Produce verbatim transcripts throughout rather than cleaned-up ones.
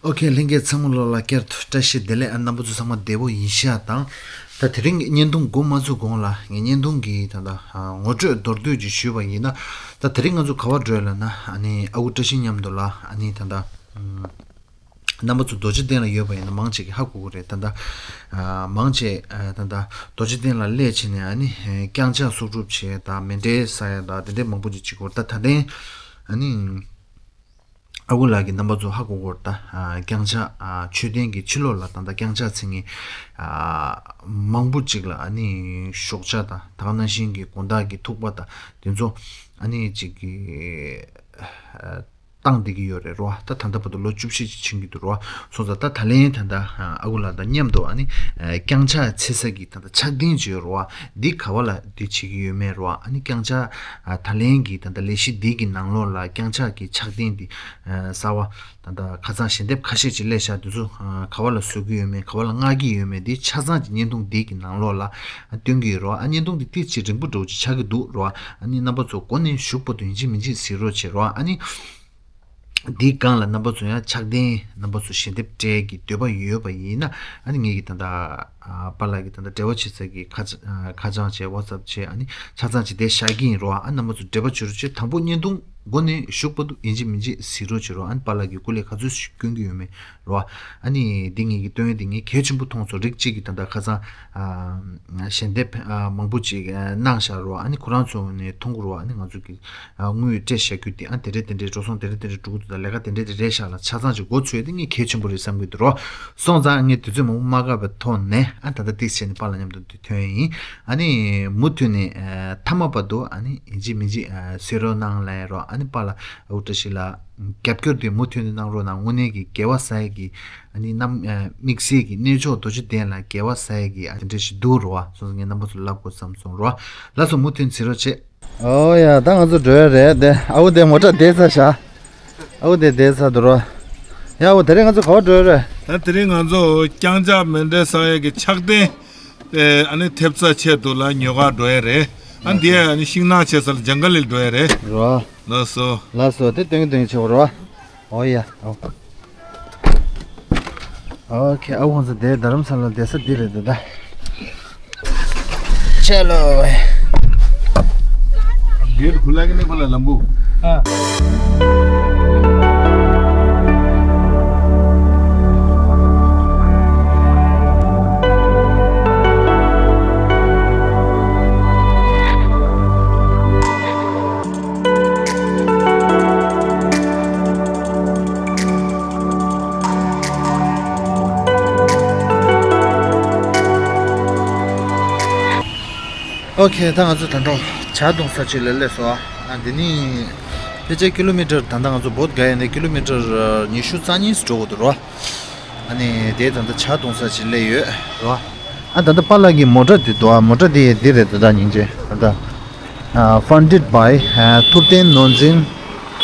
ཨོ་ཁེ། ལྷན་རྒྱས་ཚང་མ་ལོ་ལ་བསྐྱར་དུ་བཀྲ་ཤིས་བདེ་ལེགས། ཨ། རྣམ་པ་ཚོ་ཚང་མ་བདེ་པོ་ཡིན་ཤག་དང་། ད་དེ་རིང་གི་བརྙན་ཐུང་འགོ་མ་ཚུགས་གོང་ལ་ངས་བརྙན་ཐུང་གི་ད་ལྟ་ཨ་ངོ་སྤྲོད་མདོར་བསྡུས་ཅིག་ཞུས་པ་ཡིན་ན། ད་དེ་རིང་ང་ཚོ་ག་པར་འགྲོ་ཡ་ལབ་ན། ཨ་ནི་ཨ་ཁུ་བཀྲ་ཤིས་མཉམ་དུ་ལ། ཨ་ནི་ད་ལྟ་ཨམ། རྣམ་པ་ཚོ་རྡོ་རྗེ་གདན་ལ་ཡོད་པ་ཡིན་ན་མང་ཆེ་གིས་ཧ་གོ་གི་རེད། ད་ལྟ་ཨ་མང་ཆེ་ཨ་ད་ལྟ་རྡོ་རྗེ་གདན་ལ་སླེབས་བྱས་ནས། ཨ་ནི་ཨ་བརྐྱངས་ཕྱག་གསོག་སྒྲུབ་བྱས་དང་མཎྜལ་བསགས་ཡ་དང་དེ་འདྲའི་མང་པོ་ཅིག་བྱེད་ཀྱི་ཡོད་རེད། ད་ད་ཐེངས་ཨ་ནི་ཨ་ཁུ་ལགས་ཀྱིས་རྣམ་པ་ཚོ་ཧ་གོ་གི་རེད། ད་ཨ་བརྐྱངས་ཕྱག་ཨ་མཆོད་རྟེན་གྱི་ཕྱི་ལོགས་ལ་ད་ལྟ་བརྐྱངས་ཕྱག་འཚལ་མཁན་ཨ་མང་པོ་ཅིག་ལ། ཨ་ནི་ཞོགས་ཇ་དང་ད་ག་ནང་བཞིན་གྱི་དགོང་དག་གི་ཐུག་པ་དང་དེ་ཚོ་ཨ་ནི་ཅིག་གི་ཨ་བཏང་བསྡད་ཀྱི་ཡོད་རེད་རོ། ད་ད་ལྟ་བར་དུ་ལོ་བཅུ་བཞི་ཅིག་ཕྱིན་གྱི་འདུག་རོ། སོང་ཙང་ད་ད་ལན་ད་ལྟ་ཨ་ཁུ་ལགས་དང་མཉམ་དུ་ཨ་ནི་ཨ་བརྐྱངས་ཕྱག་འཚལ་ས་གི་ད་ལྟ་ཕྱག་རྟེན་ཅིག་ཡོད་རོ། འདི་ག་པ་ལ་འདི་བྱེད་ཀྱི་ཡོད་མེད་རོ། ཨ་ནི་བརྐྱངས་ཕྱག་ཨ་ད་ལན་གྱི་ད་ལྟ་ལས་གཞི་འདི་གི་ནང་ལོགས་ལ་བརྐྱངས་ཕྱག་གི་ཕྱག་རྟེན་འདི་ཨ་གསར་པ་ད་ལྟ་ཁ་སང་ཞལ་འདེབས་ཁ་ཤས་ཅིག་སླེབས་ཤག་འདི་ཚོ་ཨ་ག་པ་ལ་བཟོ་གི་ཡོད་མེད། ག་པ་ལ་མངགས་ཀྱི་ཡོད་མེད། འདི་ཆ་ཚང་གི་བརྙན་ཐུང་འདི་གི་ནང་ལོགས་ལ་ཨ་སྟོན་གྱི་ཡོད་རོ། ཨ་བརྙན་ཐུང་འདི་ཏོག་ཙམ་རིང་པོ་འདྲ་བོ་ཅིག་ཆགས་ཀྱི་འདུག་རོ། ཨ་ནི་རྣམ་པ་ཚོ་འགོ་ནས་གཞུག་བར་དུ་ཡིན་གཅིག་མིན་གཅིག་གཟིགས་རོགས་བྱེད་རོགས། ཨ་ནི་འདིའི་སྒང་ལ་རྣམ་པ་ཚོ་ཡང་ཕྱག་རྟེན་རྣམ་པ་ཚོ་ཞལ་འདེབས་སྤྲད་ཀྱི་འདོད་པ་ཡོད་པ་ཡིན་ན། ཨ་ནི་ངེད་ཀྱི་ད་ལྟ་ཨ་པཱ་ལགས་ཀྱི་ད་ལྟ་འབྲེལ་བ་བྱེད་ས་གི་ཁ་ཁ་བྱང་བྱས། ཝ་ཚབ་བྱས། ཨ་ནི་ཆ་ཚང་ཅིག་དེ་བཞག་གི་ཡིན་རོགས། ཨ་རྣམ་པ་ཚོ་འབྲེལ་བ་བྱེད་རོགས་བྱེད། དང་པོ་བརྙན་ཐུང་འགོ་ནས་གཞུག་བར་དུ་ཡིན་གཅིག་མིན་གཅིག་གཟིགས་རོགས་བྱེད་རོགས། ཨ་ནི་པཱ་ལགས་ཀྱིས་སྐུ་ལས་ག་ཚོད་ཞིག་བསྐྱོན་གྱི་ཡོད་མེད་རོ། ཨ་ནི་འདི་ངེད་ཀྱིས་སྟོན་ཡ་འདི་ངས་གལ་ཆེན་པོ་མཐོང་སོང་། རིགས་གཅིག་གིས་ད་ལྟ་ཁ་སང་ཨ་ཞལ་འདེབས་ཨ་མང་པོ་ཅིག་ཨ་གནང་བཞག་རོ། ཨ་ནི་ཁོ་རང་ཚོ་ནས་མཐོང་གི་རོ། ཨ་ནི་ང་ཚོ་གི་ཨ་དངུལ་སྤྲད་བཞག་རྒྱུ་དེ་ཨ་དེ་འདྲས་དེ་འདྲས་འགྲོ་སོང་དེ་འདྲས་དེ་འདྲས་འགྲོ་གི་འདུག་ད་ལས་ཀ་དེ་འདྲས་དེ་རེད་ཤག་ལབ། ཆ་ཚང་ཅིག་འགོ་ཚུགས་ཡ་དེ་ངས་གལ་ཆེན་པོ་རེད་བསམ་གྱི་འདུག་རོ། སོང་ཙང་ངས་དུས་ཚོད་མང་པོ་མ་བཀག་པའི་ཐོག་ནས་ཨ་ད་ལྟ་ཏོག་ཙམ་བྱས་ནས་པཱ་ལགས་མཉམ་དུ་འདི་ཐོན་ཡིན། ཨ་ནི་མུ་མཐུད་ནས་ཨ་མཐའ་མ་བར་དུ་ཨ་ནི་ཡིན་གཅིག་མིན་གཅིག་ཨ་གཟིགས་རོགས་གནང་ལབ་ཡ་རོ། ཨ་ནི་པཱ་ལགས་ཨ་ཁུ་བཀྲ་ཤིས་ལགས་རྒྱབ་སྐྱོར་དེ་མུ་མཐུད་ནས་གནང་རོགས་གནང་། དངོས་གནས་ཀྱི་དགེ་བ་བསགས་ཡ་གི་ཨ་ནི་རྣམ་ཨ་དམིགས་བསལ་གྱི་གནས་མཆོག་རྡོ་རྗེ་གདན་ལ་དགེ་བ་བསགས་ཡ་གི་ཨ་དེ་འདྲས་ཞིག་འདུག་རོ། སོང་ཙང་ངས་རྣམ་པ་ཚོ་ལབ་དགོས་བསམ་སོང་རོ། ལགས་སོ། མུ་མཐུད་གཟིགས་རོགས་བྱེད། ཨོ་ཡ། ད་ང་ཚོ་འགྲོ་ཡ་རེད་དེ། ཨ་ཁུ་དེ་མོ་ཊ་བསྡད་ཚར་ཤག་ཨ་ཁུ་དེ་བསྡད་ཚར་འདུག་རོ། ཡ་ཨ་ཁུ་དེ་རིང་ང་ཚོ་ག་པར་འགྲོ་ཡ་རེད། ད་དེ་རིང་ང་ཚོ་བརྐྱངས་ཕྱག་མཎྜལ་བསགས་ཡ་གི་ཕྱག་རྟེན་དེ་ཨ་ནི་ཐེབས་རྩ་ཆེད་དུ་ལ་ཉོ་གར་འགྲོ་ཡ་རེད། ཨ་འདི་ཨ་ནི་ཤིང་ནགས་ཆེ་ས་ལ་ཇང་ག་ལི་འགྲོ་ཡ་རེད་རོ། ལགས་སོ། ལགས་སོ། དེ་སྟོན་གྱི་སྟོན་གྱི་བྱེད་དགོས་རོ། ཨོ་ཡ། ཨོ། ཨོ་ཁེ། ཨ་ཁུ་ཚོ་དེ་རྡ་རམ་ས་ལ་བསྡད་ས་འདི་རེད་ད། ཆེ་ལོ། གེ་ཊི་ཁུ་ལ་གི་ནི་ཁོ་ལ་ལམ་བུ། ཨོ་ཁེ། ད་ང་ཚོ་ད་ལྟ་ཇ་བཏུང་ས་ཅིག་ལ་སླེབས་སོང་ཨ། འདི་ནི་ཕལ་ཆེར་ཀི་ལོ་མི་ཊར་ད་ལྟ་ང་ཚོ་བོད་ག་ཡ་ནས་ཀི་ལོ་མི་ཊར་ཉི་ཤུ་རྩ་གཉིས་འགྲོ་དགོས་འདུག་རོ། ཨ་ནི་དེ་ད་ལྟ་ཇ་བཏུང་ས་ཅིག་སླེབས་ཡོད་རོ། ཨ་ད་ལྟ་པཱ་ལགས་ཀྱི་མོ་ཊ་དེ་འདུག་ཨ། མོ་ཊ་དེ་འདི་རེད་ད། ད་སྙིང་རྗེ་ད་ལྟ་ཨ་Funded by ཨ་ཐུབ་བསྟན་ནོར་འཛིན་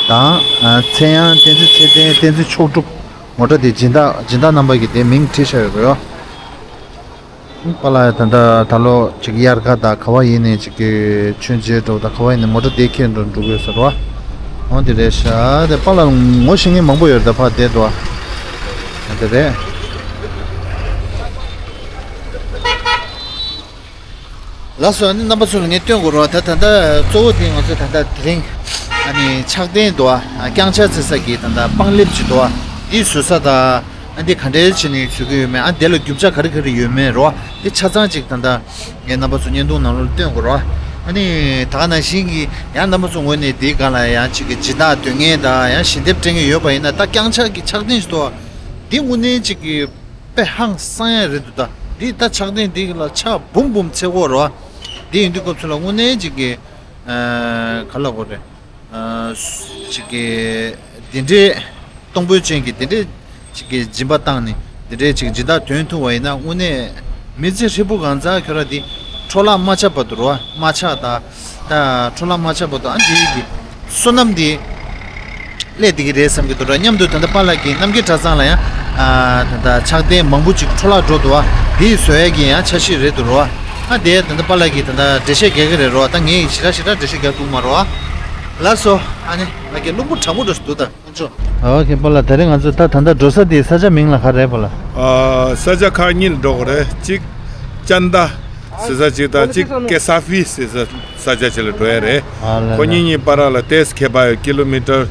དང་ཨ་ཚེ་དབྱངས་བསྟན་འཛིན། ཚེ་བརྟན་བསྟན་འཛིན་མཆོག་གྲུབ། མོ་ཊ་དེ་སྦྱིན་བདག་སྦྱིན་བདག་རྣམ་པ་གིས་དེ་མིང་བྲིས་བཞག་ཡོད་རོ། པཱ་ལགས་ད་ལྟ་ད་ལོ་ཅིག་དབྱར་ཁ་དང་ག་བ་ཡིན་ནའི་ཅིག་གི་མཆོད་མཇལ་འགྲོ་དང་ག་བ་ཡིན་ནའི་མོ་ཊ་དེ་ཁྱེར་འགྲོ་འགྲོ་གི་ཡོད་ས་རེད་བ། འོ་དེ་རེད་ཤག་དེ་པཱ་ལགས་ངོ་ཤེས་མཁན་མང་པོ་ཡོད་རེད་ད། ཕར་བསྡད་འདུག་བ། དེ་རེད། ལགས་སོ། ཨ་ནི་རྣམ་པ་ཚོ་ལ་ངས་སྟོན་དགོས་རེད་བ། ད་ད་ལྟ་གཙོ་བོ་དེ་ང་ཚོ་ད་ལྟ་དེ་རིང་ཨ་ནི་ཕྱག་རྟེན་འདུག་བ། བརྐྱངས་ཕྱག་འཚལ་ས་གི་ད་ལྟ་སྤང་ལེབ་ཅིག་འདུག་བ། འདི་བཟོ་ས་དང་། ཨ་འདི་ག་འདྲའི་བྱས་ནས་བཟོ་གི་ཡོད་མེད། ཨ་འདི་ལ་རྒྱུ་ཆ་ག་རེ་ག་རེ་ཡོད་མེད་རོ། འདི་ཆ་ཚང་ཅིག་ད་ལྟ་ངས་རྣམ་པ་ཚོ་བརྙན་ཐུང་ནང་ལོགས་ལ་སྟོན་དགོས་རོ། ཨ་ནི་ད་ག་ནང་བཞིན་གྱི་ཡང་རྣམ་པ་ཚོ་ངོས་ནས་འདིའི་སྒང་ལ་ཡང་ཅིག་གི་སྦྱིན་བདག་འདོད་མཁན་དང་ཡང་ཞལ་འདེབས་སྤྲད་མཁན་ཡོད་པ་ཡིན་ན། ད་བརྐྱངས་ཕྱག་གི་ཕྱག་རྟེན་ཞིག་འདུག་བ། འདི་དངོས་གནས་ཅིག་གི་དཔེ་ཧང་སང་ཡ་རེད་འདུག་ད་འདི་ད་ཕྱག་རྟེན་འདི་ལ་ཕྱག་འབུམ་འབུམ་འཚལ་དགོས་རོ། འདི་ཡིན་དུས་སྐབས་སུ་ལ་དངོས་གནས་ཅིག་གི་ཨ་ག་ལབ་དགོས་རེད། ཨ་ཅིག་གི་འདི་འདྲའི་གཏོང་ཕོད་ཅན་གྱི་འདི་འདྲའི་ཅིག་གི་སྦྱིན་པ་བཏང་ནས་འདི་འདྲའི་ཅིག་སྦྱིན་བདག་འདོན་ཐུབ་པ་ཡིན་ན། དངོས་གནས་མི་ཚེ་ཧྲིལ་པོ་གང་ཚང་ཁྱོད་ར་འདི་འཕྲོ་བརླག་མ་ཆགས་བར་དུ་རོ། མ་ཆགས་ད། ད་འཕྲོ་བརླག་མ་ཆགས་བར་དུ་ཨ་འདི་གི་བསོད་ནམས་འདི་སླེབས་བསྡད་ཀྱི་རེད་བསམ་གྱི་འདུག་ར། མཉམ་དུ་ད་ལྟ་པཱ་ལགས་ཀྱི་རྣམ་རྒྱལ་གྲྭ་ཚང་ལ་ཡང་ཨ་ད་ལྟ་ཕྱག་རྟེན་མང་པོ་ཅིག་འཕྲོ་བརླག་འགྲོ་འདུག་བ། འདི་བཟོ་ཡས་ཀྱི་ཡང་འཆར་གཞི་རེད་འདུག་ར། ཨ་དེ་ད་ལྟ་པཱ་ལགས་ཀྱིས་ད་ལྟ་འགྲེལ་བཤད་རྒྱག་གི་རེད་རོ། ད་ངས་ཞེ་དྲག་ཞེ་དྲག་འགྲེལ་བཤད་རྒྱག་ཐུབ་མ་རོ། ལགས་སོ། ཨ་ནི་ང་གི་རླུང་བུ་གྲང་མོ་འདྲ་ཞིག་འདུག་ད། ཨ་ཅོ། ཨོ་ཁེ་པ་ལགས། ད་རེས་ང་ཚོ་ད་ད་ལྟ་འགྲོ་ས་དེ་ས་ཆ་མིང་ལ་ག་རེ་པ་ལགས། ཨ། ས་ཆ་ཁག་གཉིས་ལ་འགྲོ་དགོས་རེད། གཅིག་ཅན་ད་ཟེར་ས་གཅིག་དང་གཅིག་ཀེ་ས་ཧྥི་ཟེར་ས་ས་ཆ་གཅིག་ལ་འགྲོ་ཡ་རེད། ཨ་ལེ་ཁོ་ལེ། གཉིས་གཉིས་བར་ལ་ཏོག་ཙམ་ཁྱད་པར་ཡོད། ཀི་ལོ་མི་ཊར་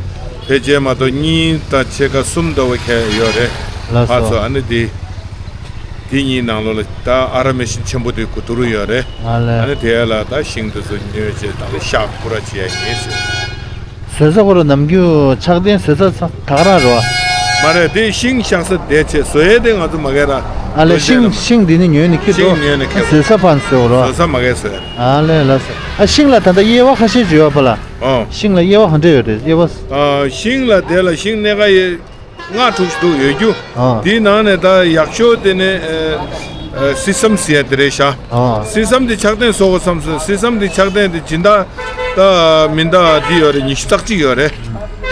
ཕལ་ཆེར་མ་གཏོགས་གཉིས་དང་ཕྱེད་ཀ་གསུམ་འདྲ་བོ་ཁྱད་ཡོད་རེད། ལགས་སོ། ཕར་ཚུར་ཨ་ནི་དེ། དེ་གཉིས་ནང་ལོགས་ལ་ད་ཨ་ར་མེ་ཤིན་ཆེན་པོ་དེ་གུ་དུ་རུ་ཡོད་རེད། ཨ་ལེ། ཨ་ནི་དེ་ལ་ད་ཤིང་དེ་ཚོ་ཉོས་བྱས་ད་ལྟ་ཤག་པུ་ར་བྱེད་ཡ་ཡིན་ཟེར། བཟོ་ས་ཁོ་ར་ནམ་རྒྱུན་ཕྱག་རྟེན་བཟོ་ས་ད་ག་རང་རེད་པ། མ་རེད། དེ་ཤིང་བཞག་ས་དེ་བྱས། བཟོ་ཡས་དེ་ང་ཚོ་མ་གས་ར། ཨ་ལེ། ཤིང་ཤིང་འདི་ནི་ཉོས་ནས་ཁྱེར་འགྲོ། ཤིང་ཉོས་ནས་ཁྱེར། བཟོ་ས་ཕར་བཟོ་རོགས། བཟོ་ས་མ་གས་བཟོ་ཡ། ཨ་ལེ་ལགས་སོ། ཨ་ཤིང་ལ་ད་ལྟ་དབྱེ་བ་ཁ་ཤས་ཅིག་ཡོད་པ་ལགས། ཨོ། ཤིང་ལ་དབྱེ་བ་ག་འདྲ་ཡོད་རེད། དབྱེ་བ། ཨ་ཤིང་ལ་དེ་ལ་ཤིང་སྣ་ཁ་ཡི་ལྔ་དྲུག་ཅིག་འདུག་ཡོད་རྒྱུ། ཨ། དེའི་ནང་ནས་ད་ཡག་ཤོས་དེ་ནི་ཨ་ཨ་སི་སམ་ཟེར་ཡ་དེ་རེད་ཤག། ཨ། སི་སམ་དེ་ཕྱག་རྟེན་བཟོ་དགོས་བསམ་སོང་། སི་སམ་དེ་ཕྱག་རྟེན་དེ་སྦྱིན་བདག་ད་མིན་ད་དེ་ཡོད་རེད། ཉི་ཤུ་རྩ་གཅིག་ཡོད་རེད།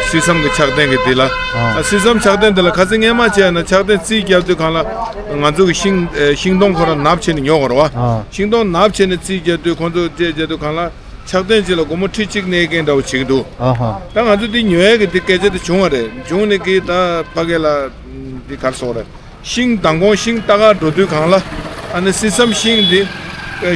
སི་སམ་གི་ཕྱག་རྟེན་གི་དེ་ལ། ཨ། ཨ་སི་སམ་ཕྱག་རྟེན་དེ་ལ་ཁ་སང་སྔས་མ་བྱས་ན་ཕྱག་རྟེན་རྩིས་རྒྱག་དུས་སྒང་ལ་ང་ཚོ་གི་ཤིང་ཨ་ཤིང་སྡོང་ཁོ་རང་ནག་བྱས་ནས་ཉོ་དགོས་རེད་པ། ཨ། ཤིང་སྡོང་ནག་བྱས་ནས་རྩིས་རྒྱག་དུས་ཁོང་ཚོ་རྩིས་རྒྱག་དུས་སྒང་ལ་ཕྱག་རྟེན་གཅིག་ལ་སྒོར་མོ་ཁྲི་གཅིག་གནས་མཁན་འདྲ་བོ་བྱེད་ཀྱི་འདུག། ཨ་ཧ། ད་ང་ཚོ་འདི་ཉོ་ཡས་ཀྱི་འདི་སྐད་ཆ་དེ་བྱུང་བ་རེད། བྱུང་ནས་ཀྱི་ད་ཕ་གི་ལ་འདི་ག་རེ་ཟེར་དགོས་རེད། ཤིང་མདང་དགོང་ཤིང་ལྟ་ག་འགྲོ་དུས་སྒང་ལ་ཨ་ནི་སི་སམ་ཤིང་འདི་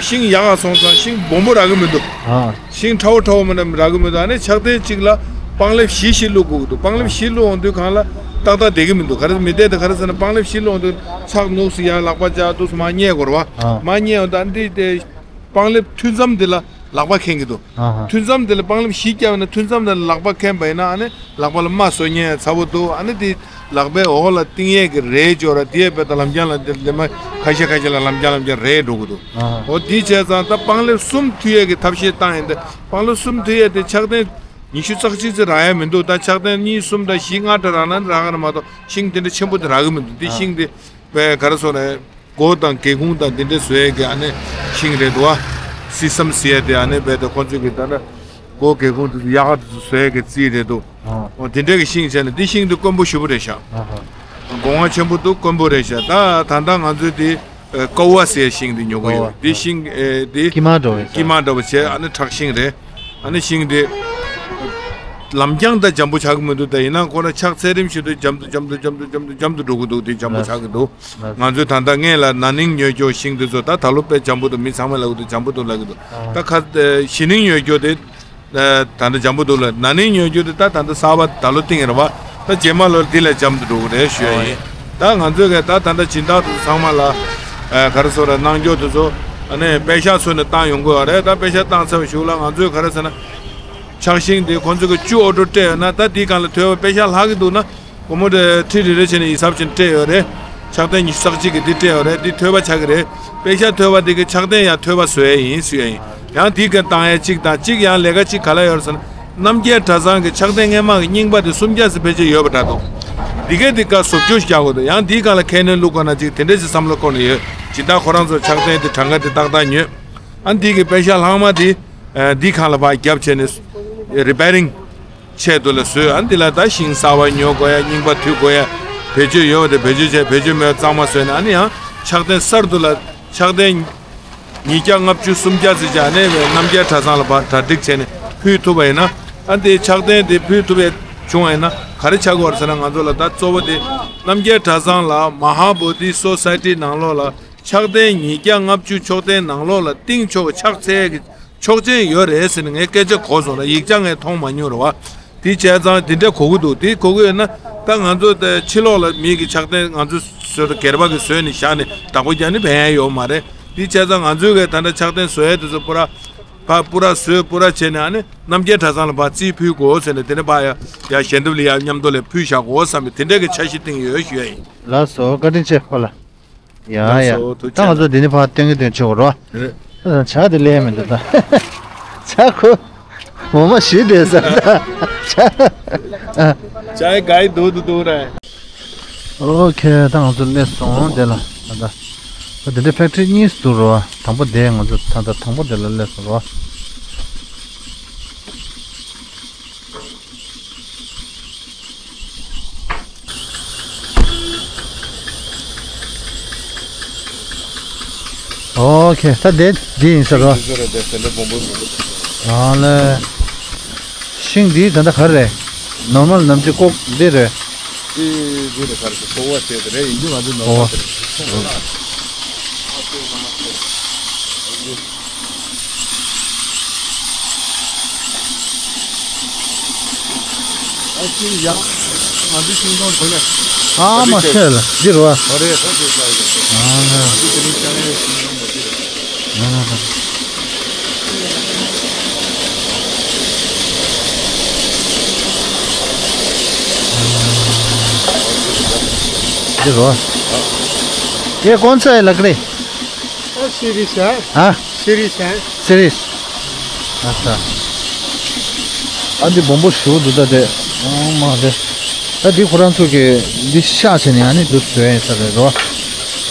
ཤིང་ཡག་ག་སོང་ཙང་ཤིང་སྦོམ་པོ་རག་གི་མི་འདུག། ཨ། ཤིང་ཕྲ་བོ་ཕྲ་བོ་མ་ནི་རག་གི་མི་འདུག། ཨ་ནི་ཕྱག་རྟེན་གཅིག་ལ་པང་ལེབ་བཞི་བཞི་བླུག་དགོས་ཀྱི་འདུག། པང་ལེབ་བཞི་བླུག་འོང་དུས་སྒང་ལ་ཏག་ཏག་བསྡད་ཀྱི་མི་འདུག། ག་རེ་མི་བསྡད་དེ། ག་རེ་ཟེར་ན་པང་ལེབ་བཞི་བླུག་འོང་དུས་ཕྱག་ནུག་སེ་ཡར་ལག་པ་བཅག་དུས་སུ་མར་བསྙལ་དགོས་རེད་པ། ཨ། མར་བསྙལ་འོང་དུས་ཨ་ནི་དེ་པང་ལེབ་མཐུད་མཚམས་འདི་ལ་ལག་པ་འཁེན་གྱི་འདུག། ཨ་ཧ། མཐུད་མཚམས་འདི་ལ་པང་ལེབ་བཞི་བརྒྱབ་ན་མཐུད་མཚམས་འདི་ལ་ལག་པ་འཁེན་པ་ཡིན་ན་ཨ་ནི་ལག་པ་ལ་རྨ་བཟོ་ཉན་ཡ་ཚ་པོ་འདུག། ཨ་ནི་དེ་ལག་པའི་འོག་ལ་བཏིང་ཡས་ཀྱི་རས་འབྱོར་ར་དེ་ཡས་དཔེ་ད་ལམ་རྐྱང་ལ་འདི་འདི་མ་ཁ་ཤས་ཁ་ཤས་ལ་ལམ་རྐྱང་ལམ་རྐྱང་རས་འགྲོ་གི་འདུག། ཨ་ཧ། འོ་དེ་བྱས་ཙང་ད་པང་ལེབ་གསུམ་མཐུད་ཡས་ཀྱི་ཐབས་ཤེས་བཏང་ཡིན་ཏེ། པང་ལེབ་གསུམ་མཐུད་ཡས་དེ་ཕྱག་རྟེན་ཉི་ཤུ་རྩ་གཅིག་ཙམ་རག་ཡ་མི་འདུག། ད་ཕྱག་རྟེན་གཉིས་གསུམ་དང་བཞི་ལྔ་འདྲ་རག་ན་རག་ག་ར་མ་གཏོགས་ཤིང་དེ་འདྲ་ཆེན་པོ་དེ་རག་གི་མི་འདུག། འདི་ཤིང་དེ་དཔེ་ག་རེ་ཟེར་དགོས་རེད། སྒོ་དང་སྒེའུ་ཁུང་དང་འདི་འདྲ་བཟོ་ཡས་ཀྱི་ཨ་ནི་ཤིང་རེད་འདུག་པ། སི་སམ་ཟེར་ཡས་དེ་ཨ་ནི་རྦད་དེ་ཁོ་ཚོས་ཀྱི་ད་ལྟ་སྒོ་སྒེའུ་ཁུང་དེ་ཚོ་ཡག་ག་དེ་ཚོ་བཟོ་ཡས་ཀྱི་རྩིས་རེད་འདུག། ཨ། འོ་དེ་འདྲ་གི་ཤིང་བྱས་ནས་འདི་ཤིང་དེ་དཀོན་པོ་ཞེ་པོ་རེད་ཤག། ཨ་ཧ། སྒོ་ང་ཆེན་པོ་འདུག། དཀོན་པོ་རེད་ཤག། ད་ད་ལྟ་ང་ཚོས་དེ་ཨ་ཀོ་བ་ཟེར་ཡས་ཤིང་དེ་ཉོ་གི་ཡོད། ཀོ་བ། དེ་ཤིང་ཨེ་དེ་ཀྱི་མ་འདྲ་བོ་ཡིན་ས། ཀྱི་མ་འདྲ་བོ་བྱས། ཨ་ནི་ཁྲག་ཤིང་རེད། ཨ་ནི་ཤིང་དེ་ལམ་རྐྱང་ད་འཇམ་པོ་ཆགས་ཀྱི་མི་འདུག། ད་ཡིན་ན་ཁོ་རང་ཆགས་ཚད་རིམ་བཞིན་དུ་འཇམ་དུ་འཇམ་དུ་འཇམ་དུ་འཇམ་དུ་འཇམ་དུ་འགྲོ་གི་འདུག། དེ་འཇམ་པོ་ཆགས་ཀྱི་འདུག། ང་ཚོས་ད་ལྟ་སྔས་ལ་ན་ནིང་ཉོས་ཀྱོག་ཤིང་དེ་ཚོ་ད་ད་ལོ་དཔེ་འཇམ་པོ་འདུག། མི་ཚང་མས་ལབ་ཀྱི་འདུག། འཇམ་པོ་འདུག་ལབ་ཀྱི་འདུག། ཨ། ད་ཁ་ཨ་གཞེས་ནིང་ཉོས་ཀྱོག་དེ་ཨ་ད་ལྟ་འཇམ་པོ་འདུག་ལ། ན་ནིང་ཉོས་ཀྱོག་དེ་ད་ད་ལྟ་གསར་པ་ད་ལོ་བཏིང་རེད་པ། ད་རྗེས་མ་ལོ་འདི་ལས་འཇམ་དུ་འགྲོ་གི་རེད་ཞུ་ཡ་ཡིན། ད་ང་ཚོས་ག་ད་ད་ལྟ་སྦྱིན་བདག་དེ་ཚོ་ཚང་མ་ལ་ཨ་ག་རེ་ཟེར་དགོས་རེད། གནང་ཀྱོག་དེ་ཚོ་ཨ་ནི་པེ་ཤག་བཟོས་ནས་བཏང་ཡོང་གི་ཡོད་རེད། ད་པེ་ཤག་བཏང་ཚར་བའི་གཞུག་ལ་ང་ཚོས་ག་རེ་ཟེར་ན། ཕྱག་ཤིང་དེ་ཁོང་ཚོ་གི་བཅུ་ཨོ་ཌར་སྤྲད་ཡོད་ན་ད་དེའི་སྒང་ལ་ཐོལ་པ་པེ་ཤག་ལྷག་གི་འདུག་ན། སྒོར་མོ་དེ་ཁྲི་རེ་རེ་བྱས་ནས་ཡིག་ཚབ་བྱས་ནས་སྤྲད་ཡོད་རེད། ཕྱག་རྟེན་ཉི་ཤུ་རྩ་གཅིག་གི་དེ་སྤྲད་ཡོད་རེད། དེ་ཐོལ་པ་ཆགས་ཀྱི་རེད། པེ་ཤག་ཐོལ་པ་དེ་གི་ཕྱག་རྟེན་ཡང་ཐོལ་པ་བཟོ་ཡས་ཡིན་ཞུ་ཡ་ཡིན། ཡང་དེའི་སྒང་བཏང་ཡས་གཅིག་དང་གཅིག་ཡང་ལས་ཀ་གཅིག་ག་ལ་ཡོད་རེད་ཟེར་ན། རྣམ་རྒྱལ་གྲྭ་ཚང་གི་ཕྱག་རྟེན་སྔས་མ་གི་རྙིང་པ་དེ་སུམ་བརྒྱ་ཙམ་ཕལ་ཆེར་ཡོད་པ་འདྲ་འདུག། འདི་གས་དེ་ཀ་བཟོ་བཅོས་ཤིག་རྒྱག་དགོས་འདུག། ཡང་དེའི་སྒང་ལ་ཁས་ལེན་བླུག་དགོས་ན་ཅིག་དེ་འདྲས་ཞིག་བསམ་བློ་འཁོར་ནས་ཡོད། སྦྱིན་བདག་ཁོ་རང་ཚོ་ཕྱག་རྟེན་དེ་གྲངས་ཀ་དེ་ཏག་ཏག་ཉོས། ཨ་འདི་གི་པེ་ཤག་ལྷག་མ་དེ་ཨ་འདི་སྒང་ལ་ཕར་བརྒྱབ་བྱས་ནས་རི་པེ་རིང་ཆེད་དུ་ལ་བཟོས། ཨ་འདི་ལ་ད་ཤིང་གསར་པ་ཉོ་དགོས་ཡ། རྙིང་པ་མཐུད་དགོས་ཡ། བེད་སྤྱོད་ཡོད་པ་དེ་བེད་སྤྱོད་བྱས། བེད་སྤྱོད་མེད་པ་གཙང་མ་བཟོས་ནས། ཨ་ནི་ཡང་ཕྱག་རྟེན་གསར་དུ་ལ་ཕྱག་རྟེན་ཉིས་བརྒྱ་ལྔ་བཅུ་སུམ་བརྒྱ་ཙམ་ཅིག་ཨ་ནི་རྣམ་རྒྱལ་གྲྭ་ཚང་ལ་ཕར་གྲ་སྒྲིག་བྱས་ནས་ཕུལ་ཐུབ་པ་ཡིན་ན། ཨ་འདི་ཕྱག་རྟེན་དེ་ཕུལ་ཐུབ་པ་བྱུང་བ་ཡིན་ན་ག་རེ་ཆགས་ཀྱི་ཡོད་རེད་ཟེར་ན། ང་ཚོ་ལ་ད་གཙོ་བོ་དེ་རྣམ་རྒྱལ་གྲྭ་ཚང་ལ་མ་ཧཱ་བོ་དྷི་སོ་སའི་ཊི་ནང་ལོགས་ལ་ཕྱག་རྟེན་ཉིས་བརྒྱ་ལྔ་བཅུ་ཆོག་ཐེངས་ནང་ལོགས་ལ་བཏིང་ཆོག་ཕྱག་འཚལ་གྱི་ཆོག་མཆན་ཡོད་རེད་ཟེར་ནས་ངས་སྐད་ཆ་གོ་སོང་ལ། ཡིག་ཆ་ངས་མཐོང་མ་མྱོང་རེད་པ། དེ་བྱས་ཙང་དེ་འདྲ་གོ་གི་འདུག། དེ་གོ་གི་ཡོད་ན་ད་ང་ཚོ་དེ་ཕྱི་ལོགས་ལ་མི་གི་ཕྱག་རྟེན་ང་ཚོ་བཟོས་ཏེ་སྒེར་པ་གི་བཟོས་ནས་བཞག་ནས་བདག་པོ་རྒྱག་ནི་ཕན་ཡ་ཡོད་མ་རེད། དེ་བྱས་ཙང་ང་ཚོའི་གི་ད་ལྟ་ཕྱག་རྟེན་བཟོ་ཡ་དེ་ཚོ་པུ་ར་ཕར་པུ་ར་བཟོས་པུ་ར་བྱས་ནས་ཨ་ནི་རྣམ་རྒྱལ་གྲྭ་ཚང་ལ་ཕར་རྩིས་ཕུལ་དགོས་ཟེར་ནས། དེ་ནས་ཕར་ཡ་ཡ་ཞལ་འདེབས་ལ་ཡ་མཉམ་དུ་ལ་ཕུལ་བཞག་དགོས་བསམ་པའི་དེ་འདྲ་གི་འཆར་གཞི་བཏིང་ཡོད་ཞུ་ཡ་ཡིན། ལགས་སོ། བཀའ་དྲིན་ཆེ་ཁོ་ལ། ཡ་ལགས་ཡ། སོ། ཐུགས་ད་ང་རྗེ་ཆེ། ཚོ་འདི་ནས་ཕར་སྟོན་གྱི་སྟོན་ཆོག་རོ། རེད། ཨ། ཇ་དེ་ལས་མི་འདུག་ད། ཇ་ཁོ། ངོ་མ་ཞུས་བསྡད་ས་ད། ཇ། ཨ། ཇ་ག་ཡི་འདུག་འདུག་འདུག་རེད། ཨོ་ཁེ། ད་ང་ཚོ་སླེབས་སོང་དེ་ལ། ད་ད། ད་དེ་འདྲའི་ཕེག་ཊི་རི་གཉིས་འདུག་རོ། དང་པོ་དེ་ང་ཚོ་ད་ད་དང་པོ་དེ་ལ་སླེབས་སོང་རོ། ཨོ་ཁེ། ད་དེ་འདི་ཡིན་ས་རོ། འདི་ཚོ་རེད། དེ་སེ་འབྲས་སྦོམ་པོ་འདུག། ཨ་ལེ། ཤིང་འདི་ད་ལྟ་ག་རེ་རེད། ནོར་མལ་ནམ་རྒྱུན་ཀོ་བ་འདི་རེད། འདི་འདི་རེད། ག་རེ་ཟེར། ཀོ་བ་ཟེར་དེ་རེད། ཡིན་རྒྱུ་ང་ཚོ་ནོར་མལ་དེ་རེད། ཀོ་བ། ཨ་ཅེ་ཡ། ང་ཚོའི་ཤིང་སྡོང་དེ་ནས། ཨ་མ་ཁྱེད་ལ་འདི་རེད་བ། ཨ་རེད། ད་དེ་ལྟ་ཡོད། ཨ་ང་ཚོ་དེ་རིང་ཤར་ཡའི་ཤིང་སྡོང་མ་དེ་རེད། ཨ་ང་ཚོ། འདི་རེད་བ། ये कौन सा है लकड़ी? ये शीरीष है। हाँ। शीरीष है। शीरीष। अच्छा। ཨ་འདི་སྦོམ་པོ་ཞེ་པོ་འདུག་ད་དེ། ཨ་མ་དེ། ད་འདི་ཁོ་རང་ཚོ་གི་འདི་ཤ་བྱས་ནས་ཨ་ནི་འདུག་བཟོས་ཡིན་ས་རེད་རོ།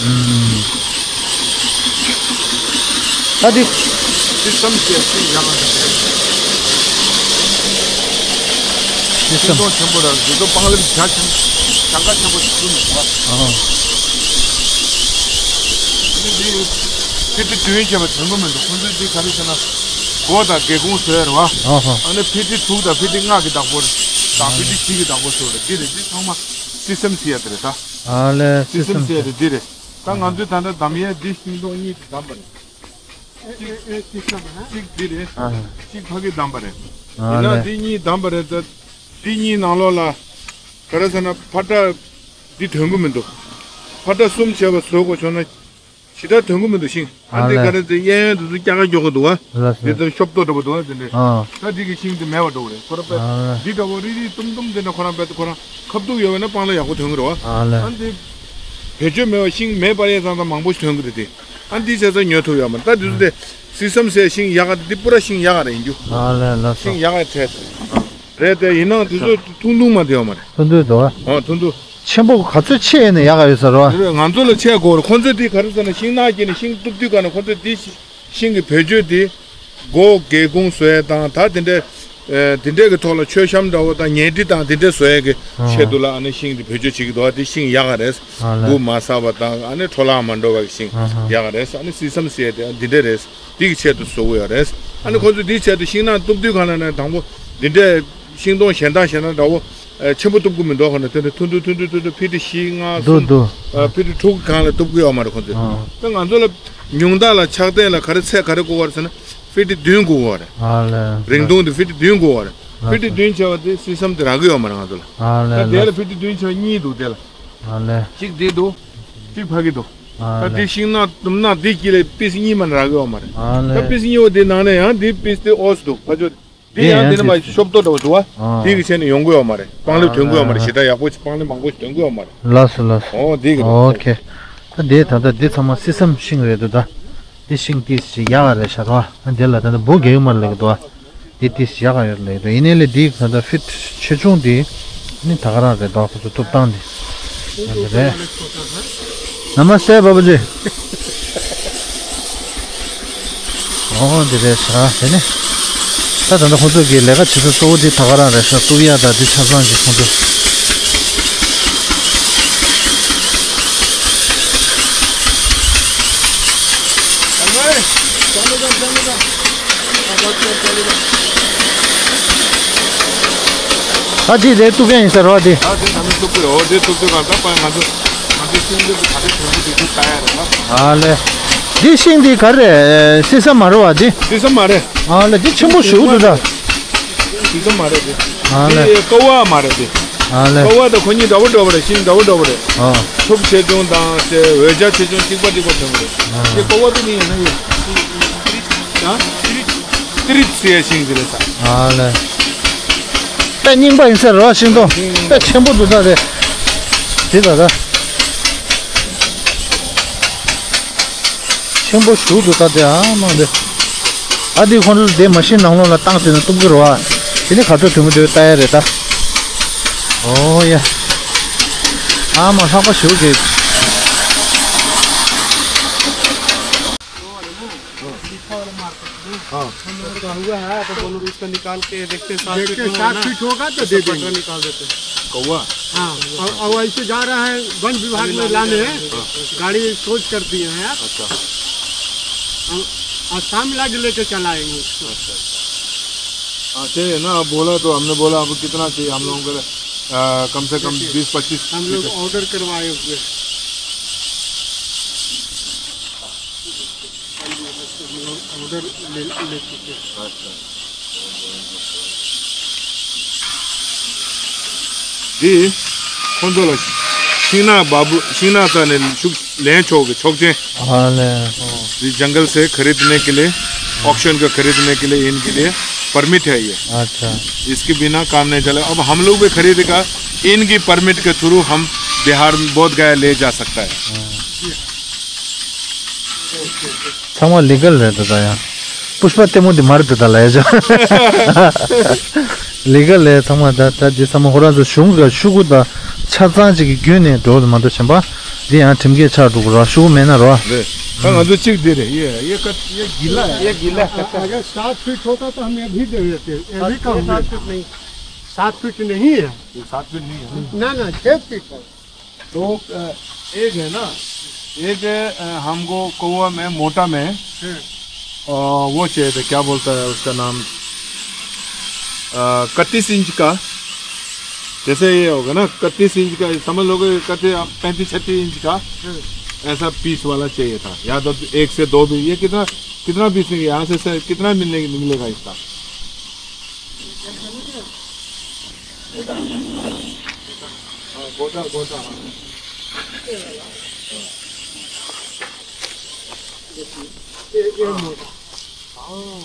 ཨུམ། ད་འདི། འདི་བསམ་ཤེས་ཤིང་ཡག་ག་འདུག་འདི་བསམ། ཤིང་སྡོང་ཆེན་པོ་ར་འདི་ཚོ་སྤང་ལེབ་རྒྱ་ཆེན། གྱང་ཁ་ཆེན་པོ་ཞིག་བཟོས་མི་འདུག་བ། ཨ། འདི་འདི། ཕི་ཊི་བདུན་བྱས་པ་དོན་གོ་མི་འདུག་ཁོང་ཚོས་འདི་ག་རེ་ཟེར་ན། སྒོ་དང་སྒེའུ་ཁུང་བཟོས་རེད་བ། ཨ་ཧ། ཨ་ནི་ཕི་ཊི་དྲུག་དང་ཕི་ཊི་ལྔ་གི་བདག་པོ་རེད། དང་ཕི་ཊི་བཞི་གི་བདག་པོ་བཟོས་རེད། འདི་རེད། འདི་ཚང་མ་སི་སམ་ཟེར་ཡ་དེ་རེད་ད། ཨ་ལས། སི་སམ་ཟེར་ཡ་དེ་འདི་རེད། ད་ང་ཚོས་ད་ལྟ་བདམས་ཡས་འདི་ཤིང་སྡོང་གཉིས་དེ་བདམས་པ་རེད། གཅིག་གཅིག་འདི་རེད། ཨ་ཧ། གཅིག་ཕ་གི་བདམས་པ་རེད། ཨ་ཡིན་ན་ལས། འདི་གཉིས་བདམས་པ་རེད་ད། འདི་གཉིས་ནང་ལོགས་ལ། ག་རེ་ཟེར་ན་ཕར་ཏྲ། འདི་དོན་གོ་མི་འདུག་ཕར་ཏྲ་གསུམ་བྱས་པ་བཟོ་དགོས་བྱུང་ན། ཞེ་དྲག་དོན་གོ་མི་འདུག་ཤིང་། ཨ་ཨ་འདི་ལས། ག་རེ་ཟེར། གཡས་གཡོན་དུ་ཚུར་སྐྱ་ཀ་རྒྱོག་གི་འདུག་བ། ལགས་སོ། འདི་ལྟར་ཤོབ་ཏོ་འདྲ་པོ་འདུག་བ། འདི་འདྲའི། ཨ། ད་འདི་གི་ཤིང་འདི་མེད་པ་འགྲོ་གི་རེད། ཁོ་རང་པས། ཨ། འདི་འདྲ་པོ་རིལ་རིལ་ཏུམ་ཏུམ་འདི་འདྲ་ཁོ་རང་པས་ཁོ་རང་ཁ་བཏུག་ཡོད་པ་ན་སྤང་ལོ་ཡག་པོ་ཐོན་གི་རེད་བ། ཨ་ལས། ཨ་འདི། བེད་སྤྱོད་མེད་པ་ཤིང་མེད་པར་ཡས་ཙང་ཙང་མང་པོ་ཞིག་ཐོན་གི་རེད་དེ། ཨ་འདི་བྱས་ཙང་ཉོ་ཐུབ་ཡོད་མ་རེད། ད་འདི་ཚོ་དེ། སི་སམ་ཟེར་ཤིང་ཡག་ག་འདི་པུ་ར་ཤིང་ཡག་ག་རེད་ཡིན་རྒྱུ། ཨ་ལས། ལགས་སོ། ཤིང་ཡག་ག་བྲལ་ཏེ། རེད་དེ་ཡིན་ནའང་དེ་ཚོ་ཐུང་ཐུང་མ་དེ་ཡོད་མ་རེད། ཐུང་ཐུང་འདུག་བ། ཨ་ཐུང་ཐུང་། ཆེན་པོ་ག་ཚོད་ཆེ་ཡིན་ན་ཡག་ག་ཡོད་ས་རེད་བ། རེད། ང་ཚོ་ལ་ཆེ་དགོས་རེད། ཁོང་ཚོས་དེ་ག་རེ་ཟེར་ན་ཤིང་ནགས་སྐྱེས་ནས་ཤིང་གཏུབ་དུས་ག་ནས་ཁོང་ཚོས་དེ་ཤིང་གི་བེད་སྤྱོད་དེ་སྒོ་སྒེའུ་ཁུང་བཟོ་ཡས་དང་ད་དེ་འདྲའི་ཨེ་དེ་འདྲའི་གི་ཐོག་ལ་མཆོད་བཤམས་འདྲ་བོ་དང་ཉལ་ཁྲི་དང་དེ་འདྲའི་བཟོ་ཡས་ཀྱི་ཨ་ཆེད་དུ་ལ་ཨ་ནི་ཤིང་དེ་བེད་སྤྱོད་བྱེད་ཀྱི་འདུག་བ། དེ་ཤིང་ཡག་ག་རེད། ཨ་ལས། འབུ་མ་ཟ་བ་དང་ཨ་ནི་འཕྲོ་བརླག་མ་འགྲོ་བ་གི་ཤིང་ཨ་ཧ་ཡག་ག་རེད། ཨ་ནི་སི་སམ་ཟེར་ཡས་དེ་འདི་འདྲ་རེད། འདི་གི་ཆེད་དུ་བཟོ་གི་ཡོད་རེད། ཨ་ནི་ཁོ་ཚོས་འདིའི་ཆེད་དུ་ཤིང་ནགས་གཏུབ་དུས་གང་ལ་ན་དང་པོ་འདི་འདྲའི་ཤིང་སྡོང་གཞན་དག་གཞན་དག་འདྲ་བོ་ཨ་ཆེན་པོ་གཏུབ་གི་མི་འདུག་ཁོ་ན་དེ་འདྲ་ཐུང་ཐུང་ཐུང་ཐུང་ཐུང་ཐུང་ཕི་ཊི་བཞི་ལྔ་འདུག་གསུམ་འདུག་ཨ་ཕི་ཊི་དྲུག་གི་སྒང་ལ་གཏུབ་གི་ཡོད་མ་རེད་ཁོ་ཚོས། ཨ་ད་ང་ཚོ་ལ་ཉུང་མཐའ་ལ་ཆག་སྟེང་ལ་ག་རེ་ཚད་ག་རེ་དགོས་པ་རེད་ཟེར་ན་ཕི་ཊི་བདུན་དགོས་པ་རེད། ཨ་ལས། རིང་ཐུང་དེ་ཕི་ཊི་བདུན་དགོས་པ་རེད། ཨ་ཕི་ཊི་བདུན་བྱས་པ་དེ་སི་སམ་དེ་རག་གི་ཡོད་མ་རེད་ང་ཚོ་ལ། ཨ་ལས། ད་དེ་ལ་ཕི་ཊི་བདུན་བྱས་པ་གཉིས་འདུག་དེ་ལ། ཨ་ལས། གཅིག་འདི་འདུག་གཅིག་ཕ་གི་འདུག་ཨ་ད་ལས། འདི་ཤིང་ནགས་དུམ་ནགས་འདི་དཀྱིལ་ལ་པིས་གཉིས་མ་རག་གི་ཡོད་མ་རེད། ཨ་ད་ལས། པིས་གཉིས་པོ་འདི་ནང་ནས་ཡང་འདི་པིས་འདི་ཨོས་འདུག་ཕ་ཇོ། འདི་འདི་ཡང་ཡང་འདི་ནས་མ་འདི་ཤོབ་ཏོ་འདྲ་བོ་འདུག་བ། ཨ་འདི་གི་ཆེད་ནས་ཡོང་གི་ཡོད་མ་རེད། སྤང་ལེབ་ཐོན་གི་ཡོད་མ་རེད། ཨ་ཞེ་དྲག་ཡག་པོ་སྤང་ལེབ་མང་པོ་ཞིག་ཐོན་གི་ཡོད་མ་རེད། ལགས་སོ་ལགས་སོ། ཨོ་འདི་གི་རེད། ཨོ་ཁེ། ད་འདི་ད་ལྟ་འདི་ཚང་མ་སི་སམ་ཤིང་རེད་འདུག་ད། འདི་ཤིང་ཏིས་ཞིག་ཡག་ག་རེད་ཤག་རོ། འདི་ལ་ད་ལྟ་འབུ་རྒྱག་ཡོད་མ་རེད་ལབ་ཀྱི་འདུག་བ། འདི་ཏིས་ཡག་ག་ཡོད་ལབ་ཀྱི་འདུག་ཡིན་ནའི་ལས་འདི་ད་ལྟ་ཕིཊ་ཆེ་ཆུང་འདི་ནི་ད་ག་རང་རེད་འདུག་ཁོ་ཚོ་གཏུབ་སྟངས་འདི་འདི་རེད། नमस्ते बाबूजी। ཨོ་འདི་རེད་ཤག་དེ་ནི་ད་ད་ལྟ་ཁོ་ཚོ་གི་ལས་ཀ་བྱེད་ས་གཙོ་བོ་འདི་ད་ག་རང་རེད་ཤག་གཏུབ་ཡག་དང་འདི་ཆ་ཚང་གི་ཁོ་ཚོ། ད་འདི་རེད། གཏུབ་མཁན་ཡིན་ས་རེད་བ་འདི། ད་འདི་ད་ནི་གཏུབ་ཀྱི་རེད། འོ་འདི་གཏུབ་དུས་གང་ལྟར་པ་ང་ཚོ་ང་ཚོའི་ཤིང་འདི་ག་རེ་ཐོན་གྱི་འདུག་ལྟ་ཡ་རེད་ན། ཨ་ལས། འདི་ཤིང་འདི་ག་རེ་སི་སམ་མ་རེད་བ་འདི། སི་སམ་མ་རེད། ཨ་ལས། འདི་ཆེན་པོ་ཞེ་པོ་འདུག་ད། སི་སམ་མ་རེད་འདི། ཨ་ལས། འདི་ཀ་བ་མ་རེད་འདི། ཨ་ལས། ཀ་བ་དང་ཁོ་གཉིས་འདྲ་པོ་འདྲ་པོ་རེད། ཤིང་འདྲ་པོ་འདྲ་པོ་རེད། ཨ། ཐུག་ཆེ་ཆུང་དང་དེ་འོད་འཇགས་ཆེ་ཆུང་གཅིག་པ་གཅིག་པ་ཐོན་གྱི་རེད། ཨ། དེ་ཀོ་བ་དེ་ནི་ཡིན་ན་ཡོད། ཡང་ཏི་རིད་ཟེར་ཤིང་དེ་རེད་ས། ཨ་ལས། དཔེ་རྙིང་པ་ཡིན་ས་རེད་བ། ཤིང་སྡོང་དཔེ་ཆེན་པོ་འདུག་ད་དེ། དེ་ད་ད། ཆེན་པོ་ཞེ་པོ་འདུག་ད་དེ། ཨ་མ་དེ། ཨ་དེ་ཁོང་ཚོ་དེ་མ་ཤིན་ནང་ལོགས་ལ་བཏང་ཟེར་ན་གཏུབ་ཀྱི་རེད་བ། དེ་ནི་ག་ཚོད་ཐོན་གྱི་འདུག་ལྟ་ཡ་རེད་ད། ཨོ་ཡ། ཨ་མ་ལྷག་པ་ཞེ་པོ་གི། हाँ। हुआ है तो बोलो, इसको निकाल के देखते हैं, सात देखते फीट हैं, में सात होना। फीट होगा तो दे देंगे। पटरा निकाल देते हैं। कौवा? हाँ, और, और ऐसे जा रहा है वन विभाग में लाने, गाड़ी खोज कर दिए हैं आप। अच्छा। हम, और शाम लाग लेके चलाएंगे उसको। अच्छा, अच्छा। हाँ, चाहिए ना, आप बोला तो हमने बोला, अब कितना चाहिए हम लोगों को, अ, कम से कम देखिए, बीस पच्चीस हम लोग लीटर। ऑर्डर करवाए हुए हैं। हम लोग ऑर्डर ले, ले चुके हैं। अच्छा। འདི་ཁོང་ཚོ་ལ་ཤིང་ནགས་འབའ་འབུ་ཤིང་ནགས་རྩ་ནས་ཤུགས་ལེན་ཆོག་གི་ཆོག་མཆན། हाँ ले। ये जंगल से खरीदने के लिए, ऑक्शन का खरीदने के लिए इनके लिए परमिट है ये। अच्छा। इसके बिना काम नहीं चलेगा। अब हम लोग भी खरीदेगा, इनकी परमिट के थ्रू हम बिहार, बोधगया ले जा सकता है। हाँ। ཚང་མ་ལི་གལ་རེད་ད་ད་ཡང་། པུཤ་པ་ལྟད་མོ་འདི་མ་རེད་ད་ད་ལ་ཡ་ཅག་ལི་གལ་རེད་ཚང་མ་ད་ད་འདི་ཚང་མ་ཧོ་རང་ཚོ་གཞུང་གི་ཤུ་གུ་ད་ཆ་ཚང་ཅིག་གི་རྒྱུན་ནས་འགྲོ་དུ་མ་འགྲོ་བྱེད་པ། འདི་ཡང་ཁྲིམས་འགལ་ཆགས་འགྲོ་གི་ར་ཤུ་གུ་མེད་ན་ར། རེད། ད་ང་ཚོ་གཅིག་འདི་རེད། ये ये कट ये गीला है। ये गीला है। अगर सात फीट होता तो हम ये भी दे देते, ये भी काम सात फीट नहीं, सात फीट नहीं है। ये सात फीट नहीं है। ना ना, छह फीट है। तो अ, एक है ना, एक अ, हमको कौवा में मोटा में अ, वो चाहिए था, क्या बोलता है उसका नाम, इकतीस इंच का। जैसे ये होगा ना इकतीस इंच का, समझ लोगे, इकतीस, पैंतीस छत्तीस इंच का ऐसा पीस वाला चाहिए था। या तो एक से दो भी, ये कितना, कितना पीस निकलेगा यहाँ से, से कितना मिलने निकलेगा इसका? हाँ, गोटा, गोटा, हाँ। ये, ये मोटा। हाँ।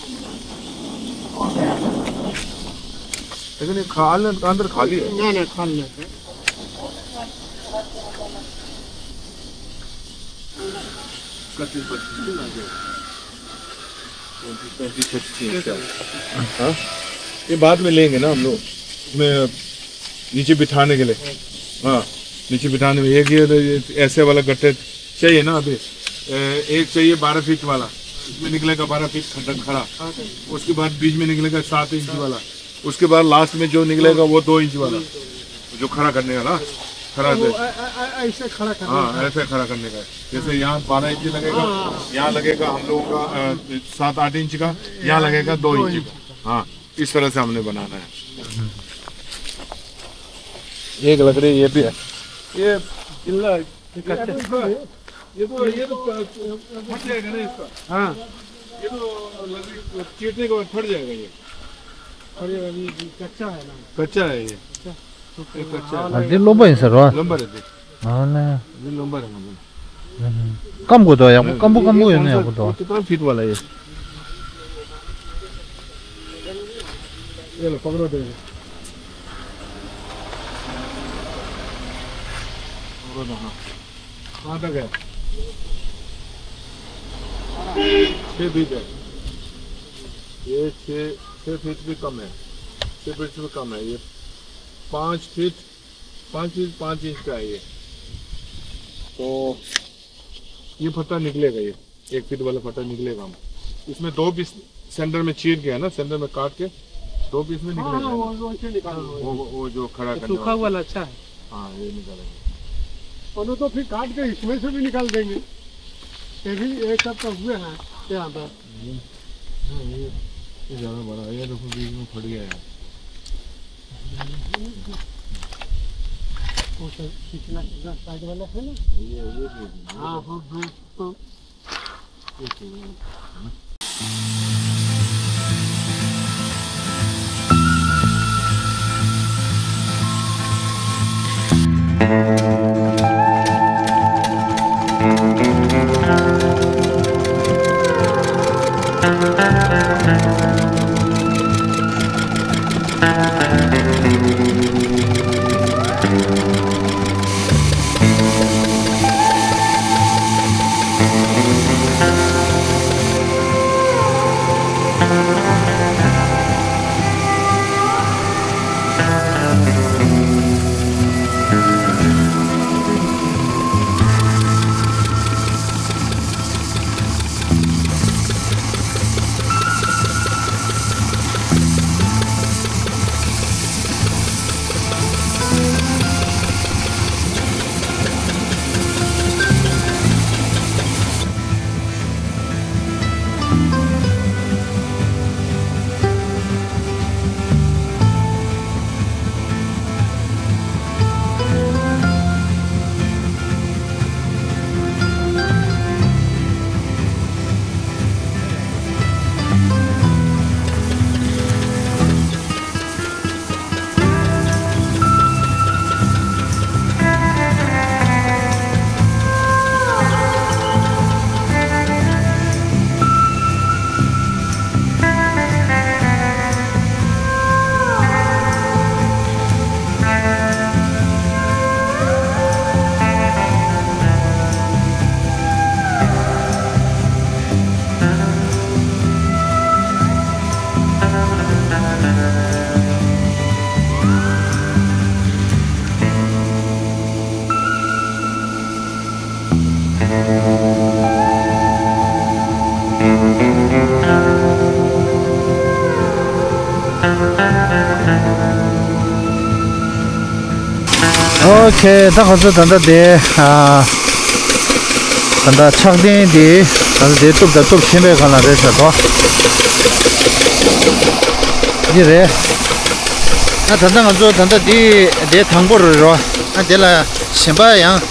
लेकिन ये खाल, अंदर खाली है। ना, ना, खाल नहीं है। इकतीस बत्तीस नहीं लगे। पैंतीस, पैंतीस, छत्तीस, हाँ? ये बाद में लेंगे ना हम लोग। इसमें नीचे बिठाने के लिए। हाँ, नीचे बिठाने में एक ये, ये ऐसे वाला गट्टे चाहिए ना अभी। ए, एक चाहिए बारह फीट वाला, इसमें निकलेगा बारह फीट खड़ा, खड़ा। उसके बाद बीच में निकलेगा सात इंच वाला, उसके बाद लास्ट में जो निकलेगा वो दो इंच वाला, जो खड़ा करने वाला, खड़ा वो कर-, ऐ-, ऐ-, ऐ-, ऐसे खड़ा करने हाँ, का। ऐसे खड़ा करने का। जैसे यहाँ बारह इंच लगेगा, हाँ। यहाँ लगेगा हम लोगों का, अ, सात आठ इंच का, यहाँ लगेगा दो इंच का। हाँ, इस तरह से हमने बनाना है। एक लकड़ी ये भी है। ये ये तो, ये तो, ये तो फट जाएगा ना इसका। हाँ। ये तो लकड़ी चीरने के बाद फट जाएगा ये। फट जाएगा, ये कच्चा है ना। कच्चा है ये। अच्छा। ये कच्चा है। ཨ་འདི་རློན་པ་ཡིན་ས་རེད་བ། རློན་པ་རེད་དེ། ཨ་ལེ། འདི་རློན་པ་རེད་ང་ཚོ། སྐམ་དགོས་དོ་ཡག་པོ་སྐམ་པོ་སྐམ་པོ་ཡོད་ན་ཡག་པོ་དོ། कितना फीट वाला ये? ये लो, पकड़ो दे। पकड़ो ना, हाँ। कहाँ तक है? छः फीट है। ये छः, छः फीट भी कम है। छः फीट से भी कम है। ये पाँच फीट, पाँच फीट पाँच इंच का है ये। तो ये फट्टा निकलेगा, ये एक फीट वाला फट्टा निकलेगा हम। इसमें दो पीस सेंटर में चीर के है ना, सेंटर में काट के दो पीस में निकलेगा। हाँ, वो, वो से निकाल लो। वो, वो, वो जो खड़ा तो करने सूखा वाला। वाला अच्छा है। हाँ, ये निकालेंगे। और तो फिर काट के इसमें से भी निकाल देंगे। ये भी एक सब तो हुए हैं यहाँ पर। ये, हाँ, ये, ये ज़्यादा बड़ा है, ये देखो बीच में फट गया है। वो सर, पिछला, पिछला साइड वाला है ना? ये, ये भी है। हाँ, हाँ, हाँ, हाँ। ये चाहिए, है ना? ཨོ་ཁེ། ད་ཁོ་ཚོ་ད་ལྟ་དེ་ཨ། ད་ལྟ་ཕྱག་རྟེན་དེ་ད་ལྟ་དེ་གཏུབ་དང་གཏུབ་ཤེས་པའི་སྒང་ལ་རེད་ཤག་གོ། འདི་རེད། ཨ་ད་ལྟ་ང་ཚོ་ད་ལྟ་དེ་དེ་དང་པོ་རེད་རོ། ཨ་དེ་ལ་གཞན་པ་ཡང་ཨ་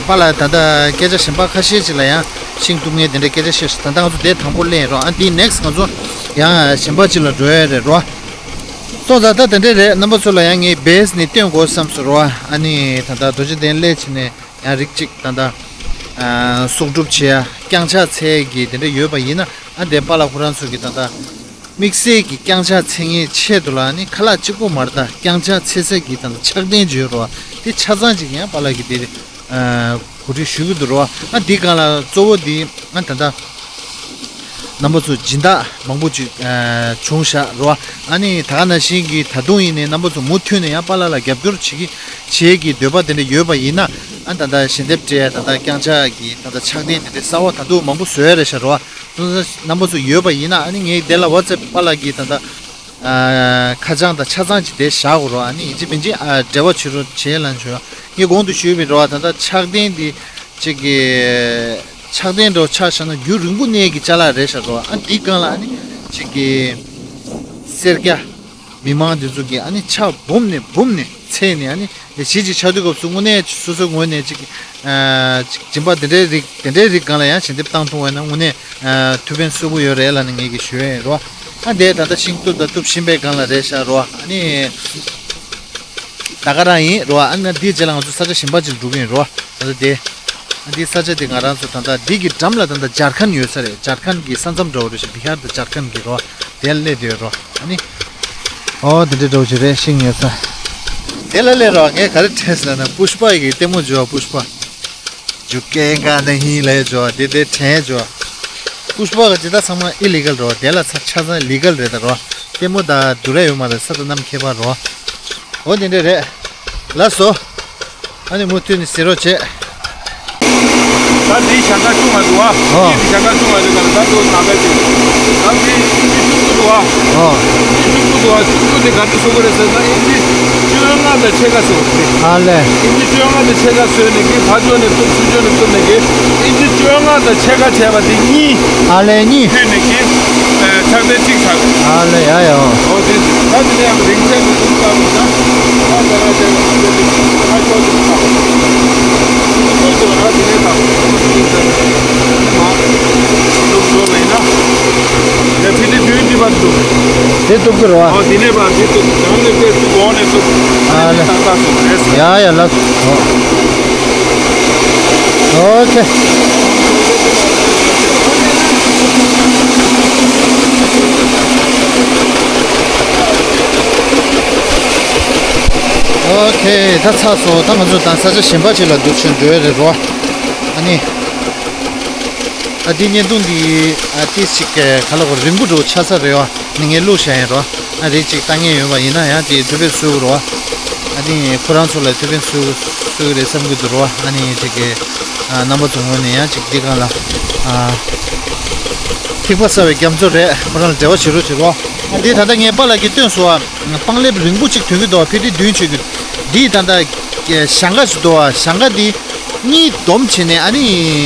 པཱ་ལགས་ད་ལྟ་སྐད་ཆ་གཞན་པ་ཁ་ཤས་ཅིག་ལ་ཡང་ཤིང་གཏུབ་མཁན་དེ་འདྲའི་སྐད་ཆ་བཤད་སོང་། ད་ལྟ་ང་ཚོ་དེ་དང་པོ་ལེན་རོ། ཨ་དེ་ནེག་སི་ཊི་ང་ཚོ་ཡང་གཞན་པ་ཅིག་ལ་འགྲོ་ཡ་རེད་རོ། སོང་ཙང་ད་དེ་འདྲས་རེད། རྣམ་པ་ཚོ་ལ་ཡང་ངས་བེ་སི་ནས་སྟོན་དགོས་བསམ་སོང་རོ། ཨ་ནི་ད་ལྟ་རྡོ་རྗེ་གདན་སླེབས་ཕྱིན་ནས་ཡང་རིགས་གཅིག་ད་ལྟ་ཨ་གསོག་སྒྲུབ་བྱེད་ཡ་རྐྱང་ཕྱག་འཚལ་གྱི་དེ་འདྲས་ཡོད་པ་ཡིན་ན། ཨ་དེ་པཱ་ལགས་ཁོ་རང་ཚོ་གི་ད་ལྟ་དམིགས་བསལ་གྱི་རྐྱང་ཕྱག་འཚལ་མཁན་ཆེད་དུ་ལ་ཨ་ནི་ཁ་ལག་གཅིག་པོ་མ་རེད། ད་རྐྱང་ཕྱག་འཚལ་ས་གི་ད་ལྟ་ཕྱག་རྟེན་ཅིག་ཡོད་རོ། དེ་ཆ་ཚང་ཅིག་ཡང་པཱ་ལགས་ཀྱིས་དེ་གོ་སྒྲིག་ཞུ་གི་འདུག་རོ། ཨ་འདི་སྒང་ལ་གཙོ་བོ་འདི་ཨ་ད་ལྟ་རྣམ་པ་ཚོ་སྦྱིན་བདག་མང་པོ་ཅིག་ཨ་བྱུང་ཤག་རོ། ཨ་ནི་ད་ག་ནང་བཞིན་གྱི་ད་དུང་ཡིན་ནའི་རྣམ་པ་ཚོ་མུ་མཐུད་ནས་ཡང་པཱ་ལགས་ལ་རྒྱབ་སྐྱོར་བྱེད་ཀྱི་བྱེད་ཀྱི་འདོད་པ་དེ་འདྲ་ཡོད་པ་ཡིན་ན། ཨ་ད་ལྟ་ཞལ་འདེབས་སྤྲད་ད་ལྟ་རྐྱང་ཕྱག་གི་ད་ལྟ་ཕྱག་རྟེན་དེ་འདྲའི་གསར་པ་ད་དུང་མང་པོ་བཟོ་ཡ་རེད་ཤག་རོ། རྣམ་པ་ཚོ་ཡོད་པ་ཡིན་ན་ཨ་ནི་ངས་དེ་ལ་ཝ་ཙེབ་པཱ་ལགས་ཀྱི་ད་ལྟ་ཨ་ཁ་བྱང་དང་ཆ་ཚང་ཅིག་དེ་བཞག་དགོས་རོ། ཨ་ནི་ཡིན་གཅིག་མིན་གཅིག་ཨ་འབྲེལ་བ་བྱེད་རོགས་བྱེད་ལབ་བྱུང་། ངས་གོང་དུ་ཞུས་པའི་རོ། ད་ལྟ་ཕྱག་རྟེན་འདི་གཅིག་གི་ཕྱག་རྟེན་འདྲ་བོ་ཆ་བཞག་ན་རྒྱུན་རིང་པོ་གནས་ཀྱི་ཅ་ལག་རེད་ཤག་རོ། ཨ་འདི་སྒང་ལ་ཨ་ནི་གཅིག་གི་སེར་སྐྱ་མི་མང་འདི་ཚོ་གིས་ཨ་ནི་ཕྱག་འབུམ་ནས་འབུམ་ནས་འཚལ་ནས་ཨ་ནི་ལས་གཞི་ཅིག་ཆགས་དུས་སྐབས་སུ་དངོས་གནས་སོ་སོའི་ངོས་ནས་གཅིག་ཨ་གཅིག་སྦྱིན་པ་འདི་འདྲའི་རིགས་དེ་འདྲའི་རིགས་སྒང་ལ་ཡང་ཞལ་འདེབས་བཏང་ཐུབ་པ་ཡིན་ན་དངོས་གནས་ཨ་ཐུགས་ཕན་གསོས་པོ་ཡོད་རེད་ལབ་ནས་ངེད་ཀྱིས་ཞུ་ཡས་ཡིན་རོ། ཨ་འདས་ད་ལྟ་ཤིང་གཏུབ་དང་གཏུབ་བཞིན་པའི་སྒང་ལ་རེད་ཤག་རོ། ཨ་ནི་ད་ག་རང་ཡིན་རོ། ཨ་ནི་འདིའི་རྗེས་ལ་ང་ཚོ་ས་ཆ་གཞན་པ་ཅིག་འགྲོ་གི་ཡིན་རོ། ད་ལྟ་དེ་ཨ་འདིའི་ས་ཆ་དེ་ང་རང་ཚོ་ད་ལྟ་འདི་གི་འགྲམ་ལ་ད་ལྟ་ཇར་ཁན་ཡོད་ས་རེད། ཇར་ཁན་གྱི་ས་མཚམས་འདྲ་བོ་རེད་ཤག་བི་ཧར་དང་ཇར་ཁན་གྱི་རོ། དེ་ལ་སླེབས་བསྡད་ཡོད་རོ། ཨ་ནི། ཨོ་དེ་འདྲའི་འདྲ་བོ་ཞིག་རེད། ཤིང་ཉོས་ས། དེ་ལ་སླེབས་རོ། ངས་ག་རེ་དྲན་སོང་ལབ་ན་པུཤ་པ་ཡི་གི་ལྟད་མོ་བྱོས། པུཤ་པ། ཇུ་ཀེ་ག་ན་ཧི་ལ་བྱོས། དེ་དེ་དྲན་བྱོས། པུཤ་པ་གི་ཇི་ལྟ་ཚང་མ་ཨི་ལི་གལ་རོ། དེ་ལ་ཚ་ཆ་ཚང་ལི་གལ་རེད་ད་རོ། ལྟད་མོ་ད་སྡུག་ར་ཡོད་མ་རེད། ས་དང་གནམ་ཁྱད་པར་རོ། འོ་དེ་འདྲ་རེད། ལགས་སོ། ཨ་ནི་མུ་མཐུད་ནས་གཟིགས་རོགས་བྱེད། ད་འདི་ཞྭ་ཁ་ཆུང་བ་འདུག་ཨ། ཨོ། འདི་ཞྭ་ཁ་ཆུང་བ་འདུག་ག་ད་དུ་ནང་པའི་ཅིག་ད་འདི་ཨིན་ཇི་ཆུང་ཀུ་འདུག་ཨ། ཨོ། ཨིན་ཇི་ཆུང་ཀུ་འདུག་ཨ། ཆུང་ཀུ་དེ་ག་འདྲ་བཟོ་དགོས་རེད་ཟེར་ན་ཨིན་ཇི་བཅོ་ལྔ་དང་ཕྱེད་ཀ་བཟོ་དགོས་རེད། ཨ་ལས། ཨིན་ཇི་བཅོ་ལྔ་དང་ཕྱེད་ཀ་བཟོས་ནས་ཀི་ཕར་ཕྱོགས་ནས་གཏུབ་ཚུར་ཕྱོགས་ནས་གཏུབ་ནས་ཀི་ཨིན་ཇི་བཅོ་ལྔ་དང་ཕྱེད་ཀ་བྱས་པ་དེ་གཉིས། ཨ་ལས་གཉིས། མཐུད་ནས་ཀི་ཕྱག་རྟེན་གཅིག་ཆགས། ཨ་ལས་ཡ་ཡ། ཨོ་དེ་ད་དེ་ནས་ཡང་རིང་ཆེན་དུ་འདུག་ལྟ་བུ་ན་ད་ད་ད་དེ་ད་ཤོག་དེ་ད་ཤོག་དེ་ད་དེ་ནས་ད་མ་འདུག་འགྲོ་མེད་ན་ཡ་ཕི་ཏི་དུས་འདི་བར་འདུག་དེ་གཏུབ་ཀྱི་རེད་བ། ཨོ་དེ་ནས་བར་དེ་འདུག་གང་ནས་དེ་འདུག་གོང་ནས་འདུག་ཨ་ལས། ད་ད་སོང་རེད། ཡ་ཡ་ལགས་སོ། ཨོ་ཁེ། ཨོ་ཁེ། ད་ཚར་སོང་། ད་ང་ཚོ་ད་ས་ཆ་གཞན་པ་ཅིག་ལ་འདུག་ཕྱིན་འགྲོ་ཡ་རེད་རོ། ཨ་ནི། ཨ་འདི་བརྙན་ཐུང་འདི་ཨ་ཏིས་ཅིག་ག་ལ་གོ་རིང་པོ་འགྲོ་ཆགས་ས་རེད་བ། ནི་ངས་བླུགས་བཞག་ཡིན་རོ། ཨ་རེ་ཅིག་ལྟ་མཁན་ཡོད་པ་ཡིན་ན་ཡང་དེ་ཐུགས་ཕན་གསོས་རོ། ཨ་ནི་ཁོ་རང་ཚོ་ལ་ཐུགས་ཕན་གསོས་གསོས་ཀྱི་རེད་བསམ་གྱི་འདུག་རོ། ཨ་ནི་ཅིག་གི་ཨ་རྣམ་པ་ཚོ་ངོས་ནས་ཡང་ཅིག་འདི་སྒང་ལ་ཨ་ཐིགས་པ་གསར་བའི་རྒྱ་མཚོ་རེད། ཁོ་རང་ལ་འབྲེལ་བ་བྱེད་རོགས་བྱེད་རོ། ཨ་འདི་ད་ལྟ་ངས་པཱ་ལགས་ཀྱིས་སྟོན་སོང་བ། སྤང་ལེབ་རིང་པོ་ཅིག་ཐོན་གྱི་འདུག་ཕི་ཏི་བདུན་ཆོད་ཀྱི། འདི་ད་ལྟ་ཞང་ཁ་ཞིག་འདུག་བ། ཞང་ཁ་འདི་གཉིས་བསྡོམས་བྱས་ནས་ཨ་ནི་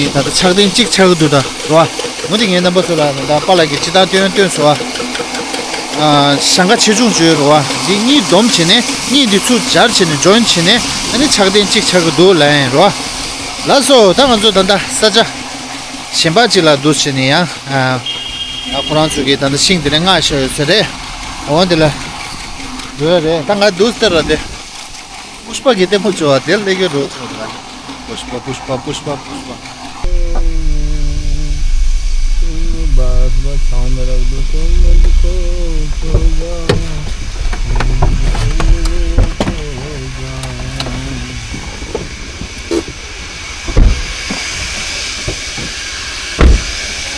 ད་ལྟ་ཕྱག་རྟེན་གཅིག་ཆགས་ཀྱི་འདུག་ད་རོ། འོ་དེ་ངའི་རྣམ་པ་ཚོ་ལ་ད་པཱ་ལགས་ཀྱིས་ཅི་ལྟར་སྟོན་སྟོན་སོང་བ། ཞང་ཁ་ཆེ་ཆུང་བརྗོད་རོ་བ། འདི་གཉིས་བསྡོམས་བྱས་ནས་གཉིས་འདི་ཚུར་སྦྱར་བྱས་ནས་ཇོན་བྱས་ནས་ཨ་ནི་ཕྱག་རྟེན་གཅིག་ཆགས་ཀྱི་འདུག་ལབ་ཡིན་རོ། ལགས་སོ། ད་ང་ཚོ་ད་ལྟ་ས་ཆ་གཞན་པ་ཅིག་ལ་འདུག་བྱས་ནས་ཡང་ཨ་ཁོ་རང་ཚོ་གིས་ད་ལྟ་ཤིང་དེ་འདྲ་མངགས་བཞག་ཡོད་ས་རེད། འོ་འདི་ལ་འགྲོ་ཡ་རེད། ད་ང་འདུག་སྟེར་ར་དེ། པུཤ་པ་གི་ལྟད་མོ་བྱོས་བ་དེ་ལས་ཀྱི་རོ་ཚོ་ད། པུཤ་པ་པུཤ་པ་པུཤ་པ་པུཤ་པ།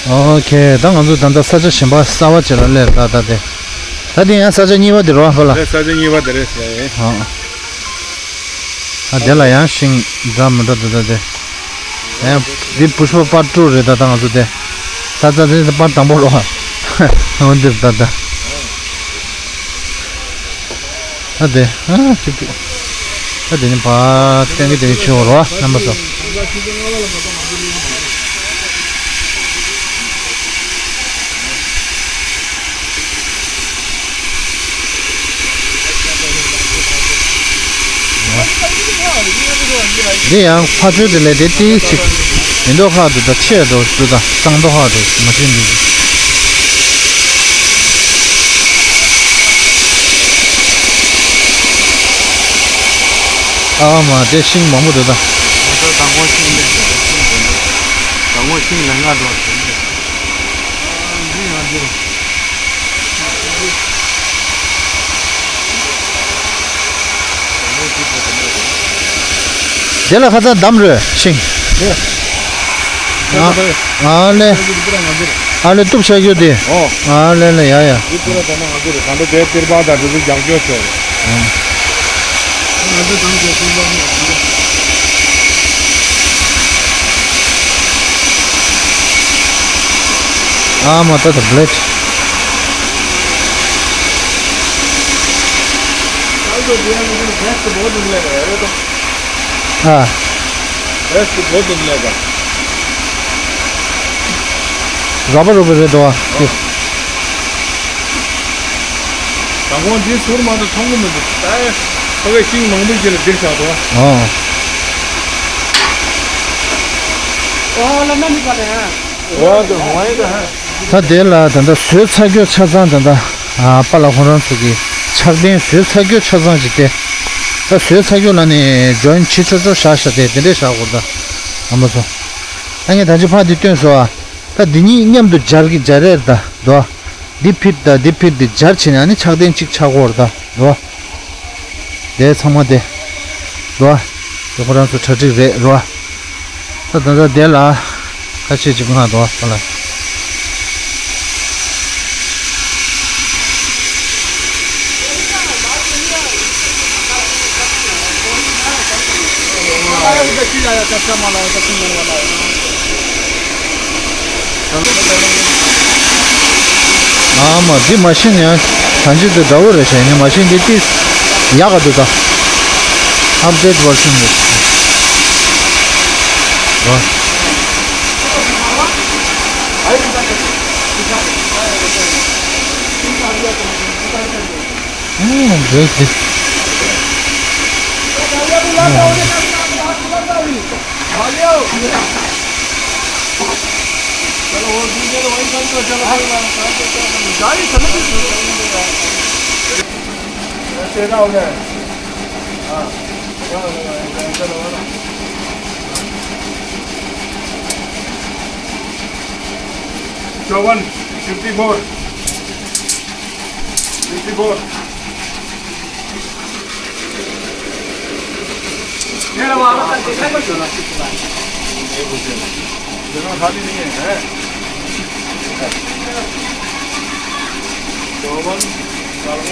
ཨོ་ཁེ། ད་ང་ཚོ་ད་ལྟ་ས་ཆ་གཞན་པ་གསར་པ་ཅིག་ལ་སླེབས། ད་ད་དེ། ད་དེ་ཡང་ས་ཆ་གཉིས་པ་དེ་རེད་བ་ཧོ་ལ། ས་ཆ་གཉིས་པ་དེ་རེད་ཟེར། ཨ། ཨ་དེ་ལ་ཡང་ཤིང་འདྲ་མི་འདྲ་འདུག་ད་དེ། ཡང་འདི་པུཤ་པ་པར་ཊུ་རེད། ད་ད་ང་ཚོ་དེ། ད་ད་དེ་པར་དང་པོ་རེད་བ། འོ་འདིར་ད་ད། ད་དེ། ཨ་ཅིག་ཅིག་ད་དེ་ནི་ཕར་སྟོན་གྱི་དེ་ཆོས་རོ་རྣམ་པ་ཚོ། འདི་ཡང་ཕ་ཆོས་དེ་ལས་དེ་ཏིག་ཅིག་མི་འདུག་ཁག་ཏུ་ད་ཆེ་འགྲོ་ཚུལ་དང་གཙང་མདོག་ཁག་ཏུ་མ་ཆེན་འདུག་ཨ་མ་དེ་ཤིང་མང་པོ་འདུག་ད། ད་ལྟ་དང་པོ་ཤིང་ལས་ཤིང་དང་པོ་ཤིང་ལས་ང་འགྲོ་ཟིན་ཏེ། འདི་ཡང་འདིར། དེ་ལ་ཁ་ཚ་འདམ་རོས་ཤིང་། ཨ་ལེ། ཨ་ལེ་གཏུབ་བྱ་རྒྱུ་དེ། ཨ་ལེ་ལེ་ཡ་ཡ། ཨ་མ་ད་ད་བླེད། ཨ། ར་བ་རུ་བ་རེད་དོ། དང་པོ་འདི་ཟུར་མ་གཏོགས་མཐོང་གི་མི་འདུག་ད་ཕ་གི་ཤིང་མང་པོ་ཞིག་ལ་འདིར་བཞག་འདུག་ཨོ། ད་དེ་ལ་ད་ལྟ་བཟོས་ཚར་རྒྱུ་ཆ་ཚང་ད་ལྟ་ཨ་པཱ་ལགས་ཁོང་རང་ཚོ་གི་ཕྱག་རྟེན་བཟོས་ཚར་རྒྱུ་ཆ་ཚང་ཅིག་སྟེ། ད་བཟོས་ཚར་རྒྱུ་ལ་ནི་ཇོ་ཡིན་ཆེ་ཆོ་ཆོ་བཞག་བཞག་སྟེ་དེ་འདྲས་བཞག་དགོས་ད། ཨ་མ་ཚོ། ད་ངས་ད་ཅི་ཕ་འདི་སྟོན་སོང་ཨ། ད་འདི་གཉིས་མཉམ་དུ་སྦྱར་གི་སྦྱར་རེད་ད་དོ། འདི་ཕིཊ་དང་འདི་ཕིཊ་འདི་སྦྱར་བྱས་ནས་ཨ་ནི་ཕྱག་རྟེན་གཅིག་ཆགས་ཀྱི་ཡོད་རེད་ད་རེད་བ། དེ་ཚང་མ་དེ་རེད་བ། དེ་ཁོ་རང་ཚོ་གྲ་སྒྲིག་རེད་རེད་བ། ད་ད་ལྟ་དེ་ལ་ཁ་ཤས་ཅིག་མངགས་འདུག་བ་ལ། ཨ་མ་འདི་མ་ཤེས་ན་ཡང་གང་ཅི་འདི་འདྲ་བོ་རེད་ཤག་ངས་མ་ཤེས་འདི་ཏིས་ཡག་ག་འདུག་ད། ཨབ་ཌེཊ་བར་ཤན་རེད། ཨ་འདྲ་ཞིག चौवन, फिफ्टी फोर। Fifty four. मेरा वाला का देखा कुछ? जगह खाली नहीं है, है? चौवन, चलो।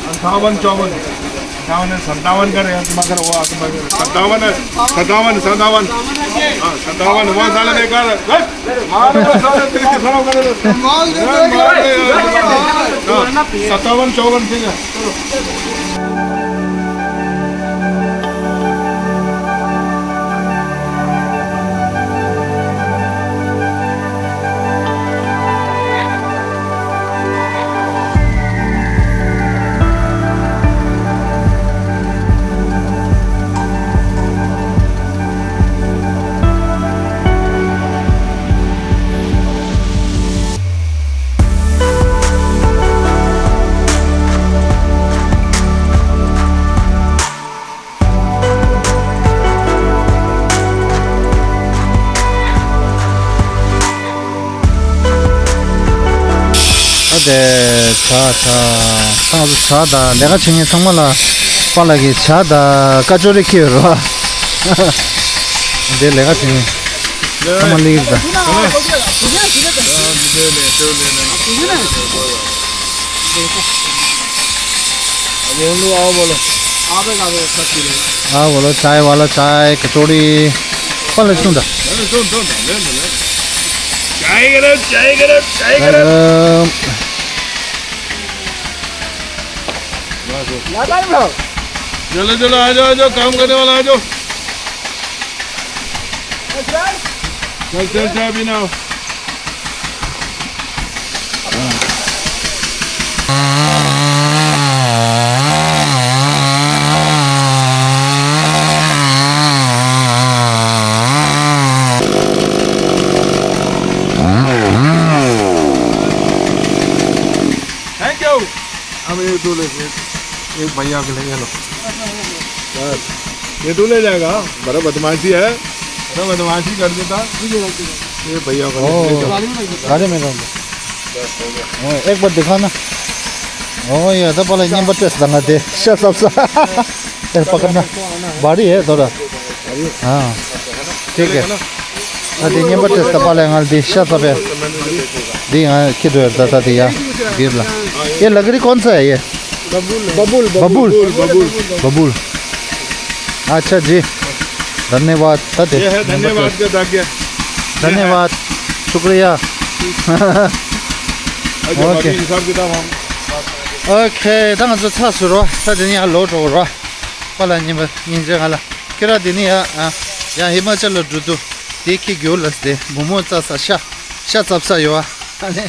अंठावन, चौवन। अंठावन है, सत्तावन कर यार, तुम्हारा वो आके सत्तावन है, सत्तावन, सत्तावन। हाँ, सत्तावन, वहाँ साला बेकार है। बस, मार दो, साला, तेरे को खराब कर दो। मार दे, मार दे यार। हाँ, सत्तावन, चौवन, ठीक है। ཨ་དེ་ཇ་ཇ་ཚང་མ་ཇ་དང་ལས་ཀ་བྱེད་མཁན་ཚང་མ་ལ་པཱ་ལགས་ཀྱིས་ཇ་དང་ཀ་ཅོ་རི་ཁྱེར་ཡོད་རེད་བ། དེ་ལས་ཀ་བྱེད་མཁན་ཚང་མ་སླེབས་ཡོད་རེད་ད། आप बोलो चाय वाला चाय कचौड़ी। पहले सुन रहा। चाय गरम, चाय गरम, चाय गरम। गरम। चलो, चलो, आ जाओ, आ जाओ, काम करने वाला, आ जाओ। चल, चल, चाय पीना। Thank you. अब ये दो लेके, एक भैया के लिए, ये लो। बस, ये तू ले जाएगा, बड़ा बदमाशी है। बड़ा बदमाशी कर देता। ये भैया को ओ, ले जाओ। गाड़ी में रख दो। ओ, एक बार दिखाना। ओ, ये तो पहले नहीं बच्चे से दंगा दे। शट अप सा। ए, पकड़ना। भारी है थोड़ा। हाँ। ठीक है। अरे, ये बच्चे से पहले हाँ, दी, शट अप है। दी, हाँ, किधर है? दादा दिया। गिर ला। ये लकड़ी कौन सा है ये? बबूल, बबूल, बबूल। बबूल। अच्छा जी, धन्यवाद। ये है धन्यवाद का दाग्या। धन्यवाद, शुक्रिया। अच्छा, OK। बाकी हिसाब किताब हम OK, ད་ང་ཚོ་ཚགས་སུ་རོ། ད་དེ་ནི་ཡང་ལོག་འགྲོ་རོ། པ་ལ་ཉིན་པ་ཉིན་བྱེད་ང་ལ་ཁྱེད་ར་དེ་ནི་ཡ་ཨ་ཡང་ཧི་མ་ཅལ་ལ་འགྲོ་དུ་དེ་ཁྱི་རྒྱུ་ལ་སྟེ་བུ་མོ་རྩ་ས་ཤ་ཤ་ཙབ་ས་ཡོ་ཨ་ནི་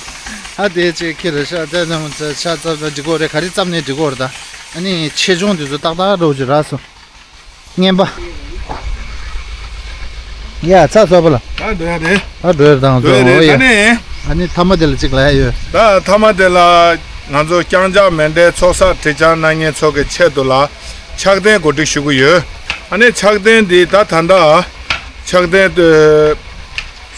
ཨ་དེ་ཅེ་ཁྱེད་ར་ཤ་དེ་ནམ་ཤ་ཙབ་ས་འགྲིག་གོ་རེ་ག་རི་ཙབ་ནས་འགྲིག་གོ་རེ་ད། ཨ་ནི་ཆེ་ཆུང་དེ་ཚོ་ཏག་ཏག་རོགས་ཀྱི་རག་སོང་། ངན་པ། ཡ་ཚ་སོ་པ་ལ། ད་འགྲོ་ཡ་རེད། ད་འགྲོ་ཡ་དང་འགྲོ་ཡ་རེད། ཨོ་ཡ། ད་ནི། ཨ་ནི་མཐའ་མ་དེ་ལ་གཅིག་ལ་ཡ་ཡོད། ད་མཐའ་མ་དེ་ལ་ང་ཚོ་རྐྱང་ཕྱག་མེ་འདྲའི་ཚོགས་བསགས་ཁྲི་བྱང་གནང་མཁན་ཚོ་གི་ཆེད་དུ་ལ་ཕྱག་རྟེན་གོ་སྒྲིག་ཞུ་གི་ཡོད། ཨ་ནི་ཕྱག་རྟེན་འདི་ད་ད་ལྟ་ཕྱག་རྟེན་དུ།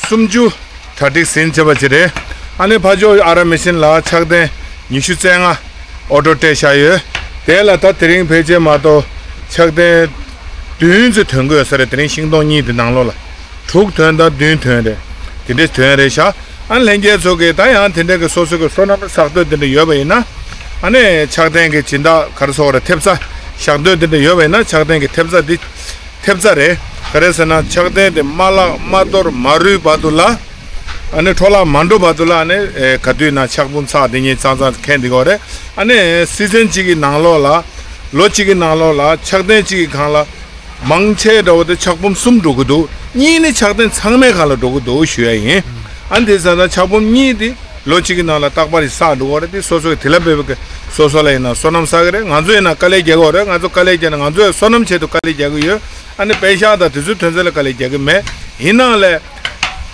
སུམ་ཅུ་གྲ་སྒྲིག་ཟིན་བྱས་པ་ཅིག་རེད། ཨ་ནི་ཕ་ཇོ་ཨ་ར་མེ་ཤིན་ལ་ཕྱག་རྟེན་ཉི་ཤུ་རྩ་ལྔ་ཨོ་ཌར་སྤྲད་བཞག་ཡོད། དེ་ལ་ད་དེ་རིང་ཕལ་ཆེར་མ་གཏོགས་ཕྱག་རྟེན་བདུན་ཙམ་ཐོན་གྱི་ཡོད་ས་རེད། དེ་རིང་ཤིང་སྡོང་གཉིས་དེ་ནང་ལོགས་ལ་དྲུག་ཐོན་དང་བདུན་ཐོན་རེད། དེ་འདྲས་ཐོན་རེད་ཤག་ཨ་ནི་ལྷན་རྒྱས་ཚོ་གིས་ད་ཡང་དེ་འདྲས་ཀྱི་སོ་སོ་གི་སོ་ནམ་བསགས་འདོད་དེ་འདྲ་ཡོད་པ་ཡིན་ན། ཨ་ནི་ཕྱག་རྟེན་གྱི་སྦྱིན་བདག་ག་རེ་ཟེར་དགོས་རེད། ཐེབས་རྩ་བཞག་འདོད་དེ་འདྲ་ཡོད་པ་ཡིན་ན་ཕྱག་རྟེན་གྱི་ཐེབས་རྩ་འདི། ཐེབས་རྩ་རེད། ག་རེ་ཟེར་ན་ཕྱག་རྟེན་དེ་མ་བརླག་མ་གཏོར་མ་རུལ་བར་དུ་ལ། ཨ་ནི་འཕྲོ་བརླག་མ་འགྲོ་བར་དུ་ལ་ཨ་ནི་ཨེ་ག་དུས་ན་ཕྱག་འབུམ་ཚར་དེ་ཉིད་ཚང་ཚང་འཁྱེར་འདི་དགོས་རེད། ཨ་ནི་སི་ཛན་གཅིག་གི་ནང་ལོགས་ལ། ལོ་གཅིག་གི་ནང་ལོགས་ལ་ཕྱག་རྟེན་གཅིག་གི་སྒང་ལ། མང་ཆེ་འདྲ་བོ་དེ་ཕྱག་འབུམ་གསུམ་འགྲོ་གི་འདུག་གཉིས་ནི་ཕྱག་རྟེན་ཚང་མའི་སྒང་ལ་འགྲོ་གི་འདུག་ཞུ་ཡ་ཡིན། ཨ་ནི་དེ་ཟེར་ན་ཕྱག་འབུམ་གཉིས་དེ། ལོ་གཅིག་གི་ནང་ལ་རྟག་པར་བསགས་འགྲོ་གི་རེད། དེ་སོ་སོའི་དེ་ལ་འབད་པའི་སོ་སོ་ལ་ཡིན་ན་སོ་ནམ་བསགས་ཀྱི་རེད། ང་ཚོ་ཡིན་ན་དཀའ་ལས་རྒྱག་གི་རེད། ང་ཚོ་དཀའ་ལས་རྒྱག་ན་ང་ཚོས་སོ་ནམ་ཆེད་དུ་དཀའ་ལས་རྒྱག་གི་ཡོད། ཨ་ནི་པེ་ཤག་དང་དེ་ཚོའི་ཐོན་རྫས་ལ་དཀའ་ལས་རྒྱག་གི་མེད། ཡིན་ནའང་ལས་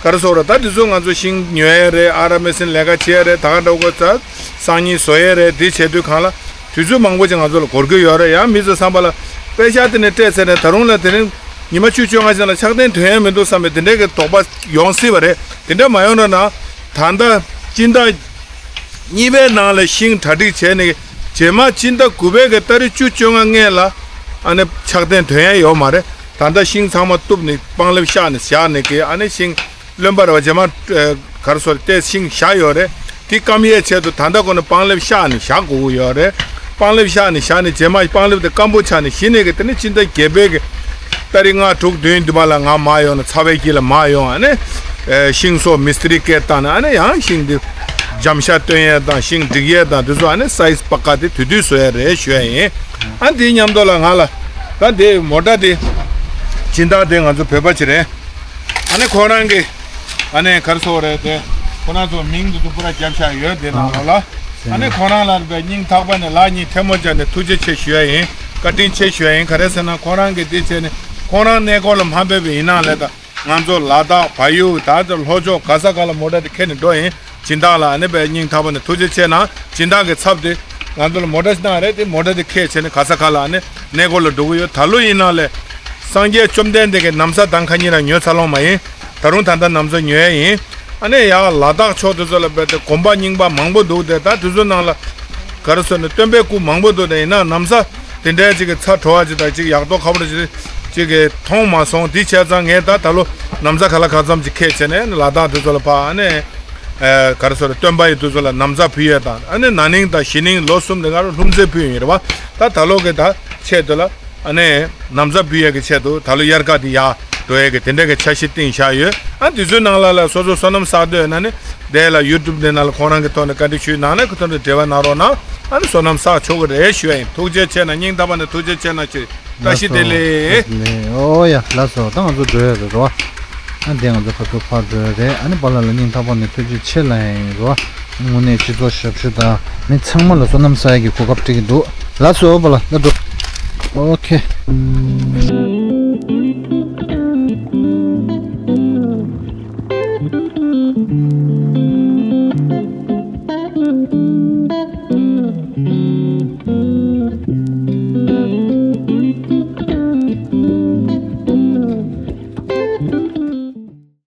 ག་རེ་ཟེར་དགོས་རེད། ད་དེ་ཚོ་ང་ཚོ་ཤིང་ཉོ་ཡས་རེད། ཨ་ར་མེ་སིན་ལས་ཀ་བྱེད་ཡས་རེད། ད་ག་འདྲ་བོ་ཚ་སང་ཉིན་བཟོ་ཡས་རེད། དེ་བྱེད་དུས་གང་ལ་དུས་ཚོད་མང་པོ་ཅིག་ང་ཚོ་ལ་འགོར་གྱི་ཡོད་རེད། ཡང་མི་ཚོ་བསམ་པ་ལ་པེ་ཤག་དེ་ནས་སྤྲད་ཚར་ནས་ད་རུང་ལ་དེ་རིང་ཉི་མ་བཅུ་བཅོ་ལྔ་ཅན་ལ་ཕྱག་རྟེན་ཐོན་ཡས་མི་འདུག་བསམ་པའི་དེ་འདྲའི་གི་དོགས་པ་ཡོང་སྲིད་པ་རེད། དེ་འདྲ་མ་ཡོང་རོགས་གནང་། ད་ལྟ་སྤྱི་ཟླ་གཉིས་པའི་ནང་ལ་ཤིང་གྲ་སྒྲིག་བྱས་ནས་རྗེས་མ་སྤྱི་ཟླ་དགུ་པའི་གི་ཏ་རིག་བཅུ་བཅོ་ལྔ་སྔོན་ལ་ཨ་ནི་ཕྱག་རྟེན་ཐོན་ཡས་ཡོད་མ་རེད། ད་ལྟ་ཤིང་ཚང་མ་གཏུབ་ནས་སྤང་ལེབ་བཤགས་ནས་བཞག་ནས་གི་ཨ་ནི་ཤིང་རློན་པ་རེད་བ། རྗེས་མ་ཨ་ག་རེ་ཟེར་དགོས་རེད། ཏེ་ཤིང་བཞག་ཡོད་རེད། དེ་སྐམ་ཡས་ཆེད་དུ་ད་ལྟ་ཁོ་ན་སྤང་ལེབ་བཤགས་ནས་བཞག་དགོས་ཀྱི་ཡོད་རེད། སྤང་ལེབ་བཤགས་ནས་བཞག་ནས་རྗེས་མ་སྤང་ལེབ་དེ་སྐམ་པོ་ཆགས་ནས་གཞི་ནས་གི་དེ་ནི་སྤྱི་ཟླ་བརྒྱད་པའི་གི་ཏ་རིག་ལྔ་དྲུག་བདུན་དུ་མ་ལ་ང་མ་ཡོང་ན་ཚ་བའི་དཀྱིལ་ལ་མ་ཡོང་ཨ་ནི། ཨེ་ཤིང་བཟོ་མི་སྟི་རི་སྐད་བཏང་ནས་ཨ་ནི་ཡང་ཤིང་འདི་འཇམ་ཤ་བཏོན་ཡས་དང་ཤིང་སྒྲིག་ཡས་དང་དེ་ཚོ་ཨ་ནི་སའི་ཛི་པ་ཀ་དེ་དུས་དུས་བཟོ་ཡས་རེད་ཞུ་ཡས་ཡིན། ཨ་འདིའི་མཉམ་དུ་ལ་ང་ལ་ད་དེ་མོ་ཊ་དེ་སྦྱིན་བདག་དེ་ང་ཚོ་བོད་པ་ཅིག་རེད། ཨ་ནི་ཁོ་རང་གི་ཨ་ནི་ག་རེ་ཟེར་དགོས་རེད་དེ་ཁོ་རང་ཚོ་མིང་དེ་ཚོ་པུ་ར་རྒྱབ་བཞག་ཡོད་དེ་ནང་ལོགས་ལ། ཨ་ནི་ཁོ་རང་ལ་སྙིང་ཐག་པ་ནས་ལག་གཉིས་ཐལ་མོ་སྦྱར་ནས་ཐུགས་རྗེ་ཆེ་ཞུ་ཡ་ཡིན། བཀའ་དྲིན་ཆེ་ཞུ་ཡ་ཡིན། ག་རེ་ཟེར་ན་ཁོ་རང་གིས་འདི་བྱས་ནས་ཁོ་རང་གནས་སྐོར་ལ་མ་ཕེབས་པ་ཡིན་ན་ལས་ད་ང་ཚོ་ལ་དྭགས་བལ་ཡུལ་ད་ལྟ་ལྷོ་ཕྱོགས་ག་ས་ག་ལ་མོ་ཊ་དེ་ཁྱེར་ནས་འགྲོ་ཡིན། སྦྱིན་བདག་ལ་ཨ་ནི་དཔེ་སྙིང་ཐག་པ་ནས་ཐུགས་རྗེ་ཆེ་གནང་། སྦྱིན་བདག་གི་ཚབ་དེ་ང་ཚོ་ལ་མོ་ཊ་ཞིག་གནང་རེད། དེ་མོ་ཊ་དེ་ཁྱེར་བྱས་ནས་ག་ས་ག་ལ་ཨ་ནི་གནས་སྐོར་ལ་འགྲོ་གི་ཡོད། ད་ལོ་ཡིན་ན་ལས་སངས་རྒྱས་བཅོམ་ལྡན་འདས་ཀྱི་ན་བཟའ་དང་ཁ་ཉིན་རང་ཉོས་ཚར་ལོང་མ་ཡིན། ད་རུང་ད་ལྟ་ན་བཟའ་ཉོ་ཡ་ཡིན། ཨ་ནི་ཡ་ལ་དྭགས་ཕྱོགས་དེ་ཚོ་ལ་དཔེ་དེ་དགོན་པ་རྙིང་པ་མང་པོ་འདུག་དེ་ད་དེ་ཚོ་ནང་ལ་ག་རེ་ཟེར་ན་སྟོན་པའི་སྐུ་མང་པོ་འདུག་དེ་ཡིན་ན་ན་བཟའ་དེ་འདྲའི་ཅིག་གི་ཚ་བྲོ་བ་ཅིག་དང་ཅིག་ཡག་ཐོག་ཁ་པར་ཅིག་ཅིག་གི་མཐོང་མ་སོང་། དེ་བྱས་ཙང་ངས་ད་ད་ལོ་ན་བཟའ་ག་ལ་ག་ཙམ་ཅིག་ཁྱེར་བྱས་ནས་ལ་དྭགས་དེ་ཚོ་ལ་ཕར་ཨ་ནི་ཨ་ག་རེ་ཟེར་སྟོན་པ་ཡི་དེ་ཚོ་ལ་ན་བཟའ་ཕུལ་ཡས་དང་ཨ་ནི་ན་ནིང་དང་གཞེས་ནིང་ལོ་གསུམ་དེ་ག་རུ་ལྷུང་བཟེད་ཕུལ་ཡོང་ཡོད་རེད་བ། ད་ད་ལོ་གི་ད་ཆེད་དུ་ལ། ཨ་ནི་ན་བཟའ་ཕུལ་ཡས་ཀྱི་ཆེད་དུ་ད་ལོ་དབྱར་ཁ་འདི་ཡ་ འགྲོ་ཡས་ཀྱི་དེ་འདྲ་གི་འཆར་གཞི་བཏིང་བཞག་ཡོད། ཨ་འདི་ཚོའི་ནང་ལ་ལ་སོ་སོ་བསོད་ནམས་བསགས་འདོད་ན་ནི་དེ་ལ་ཡུ་ཊུབ་འདི་ནང་ལ་ཁོང་རང་གི་ཐོག་ནས་བཀའ་འདྲི་ཞུས་ནང་ལ་ཁོ་ཐོག་ནས་འབྲེལ་བ་གནང་རོགས་གནང་། ཨ་ནི་བསོད་ནམས་བསགས་ཆོག་གི་རེད་ཞུ་ཡ་ཡིན། ཐུགས་རྗེ་ཆེ་གནང་། སྙིང་ཐག་པ་ནས་ཐུགས་རྗེ་ཆེ་གནང་། ཅིག་བཀྲ་ཤིས་བདེ་ལེགས། ཨོ་ཡ་ལགས་སོ། ད་ང་ཚོ་འགྲོ་ཡ་རེད་རོ། ཨ་འདི་ང་ཚོ་ཕར་ཚུར་ཕར་འགྲོ་ཡ་རེད། ཨ་ནི་པཱ་ལགས་ལ་སྙིང་ཐག་པ་ནས་ཐུགས་རྗེ་ཆེ་ལབ་ཡ་ཡིན་རོ། དངོས་གནས་སྤྱི་ཚོགས་ཞབས་ཞུ་དང་མི་ཚང་མ་ལ་བསོད་ནམས་བསགས་ཡ་གི་གོ་སྐབས་སྤྲད་ཀྱི་འདུག་ལགས་སོ་པཱ་ལགས། ད་འགྲོ། ཨོ་ཁེ།